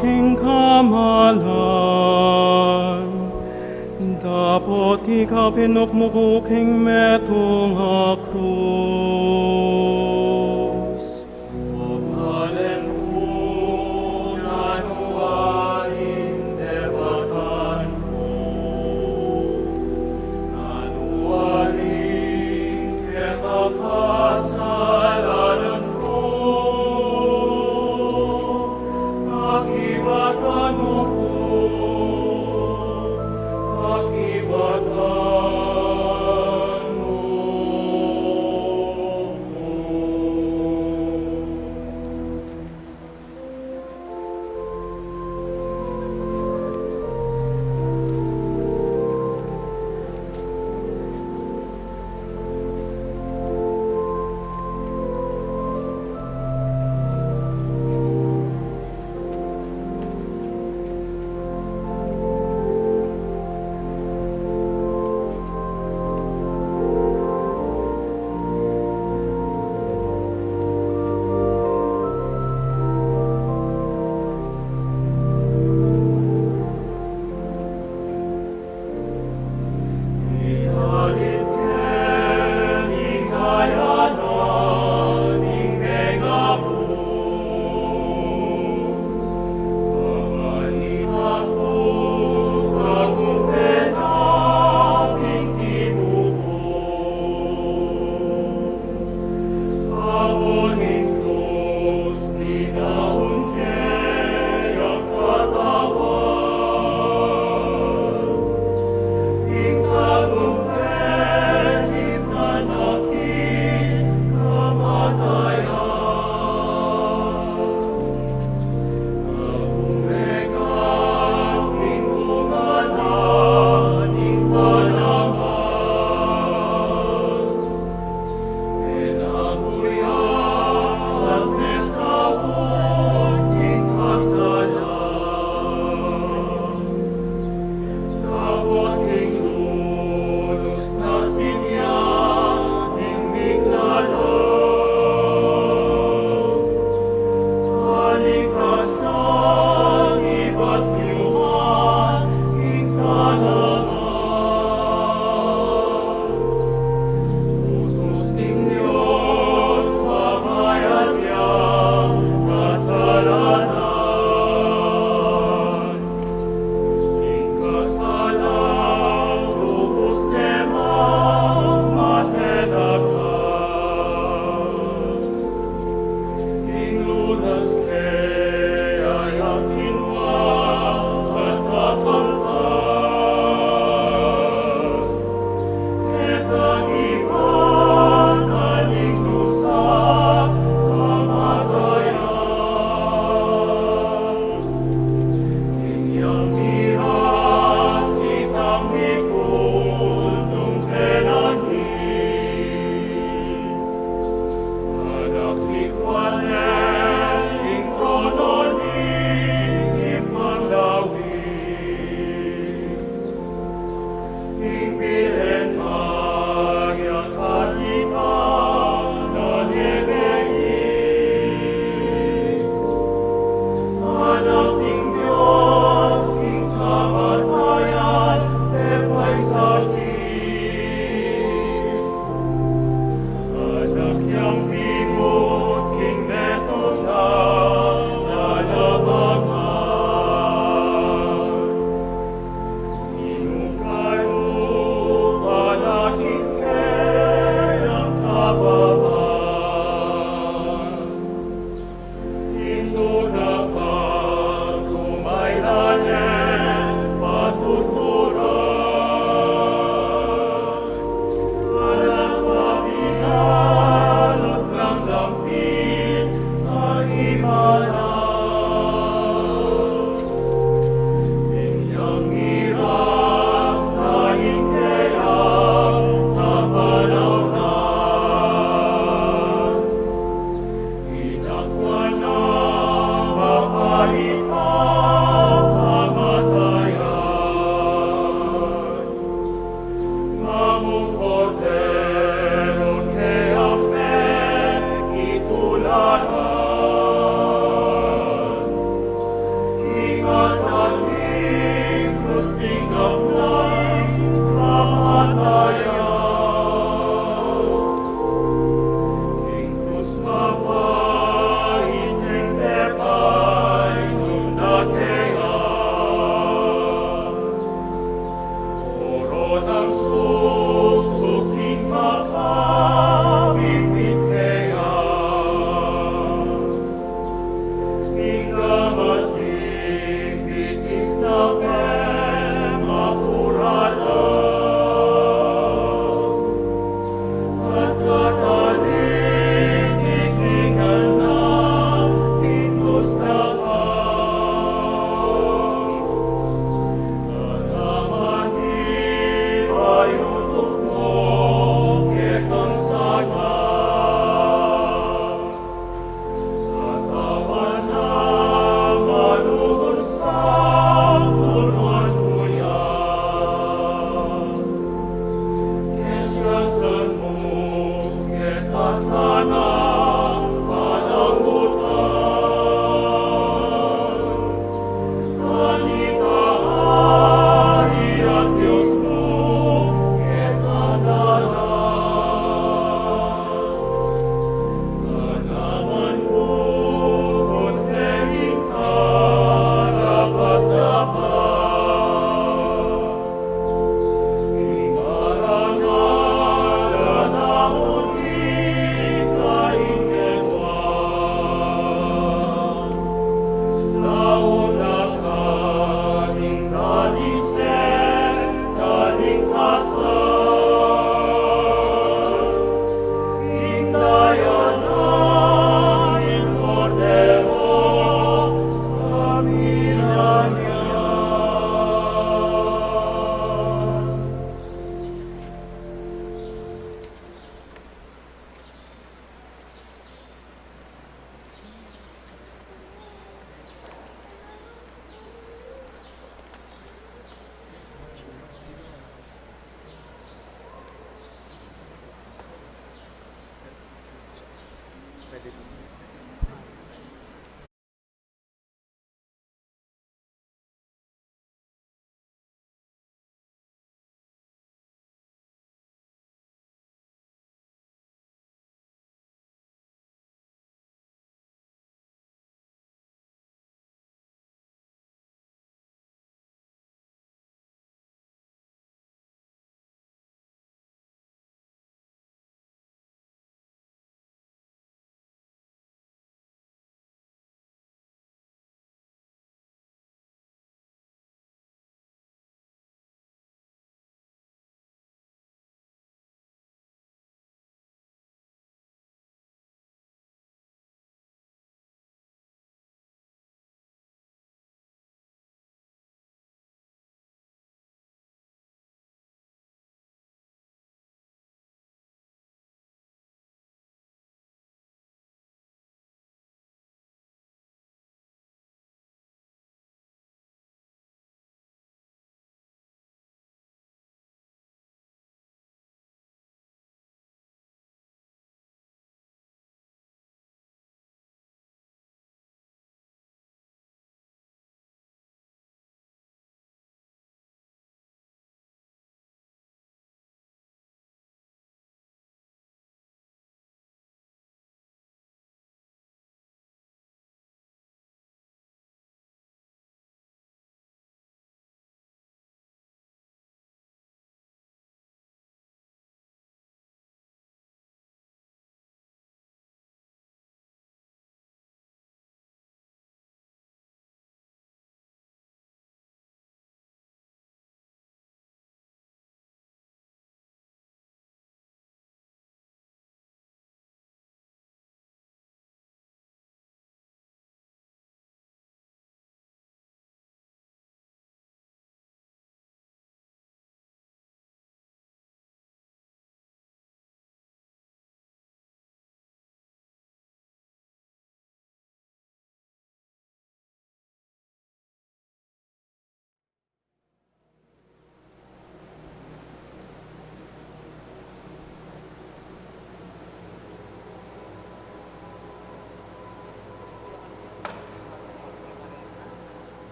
king kamalan, dapot ika pinukmuk ku king metung a krus. O balen ku, nanu aring depatan ku, nanu aring kekakasalanan ku, pakibatan mu ku, pakibatan mu ku.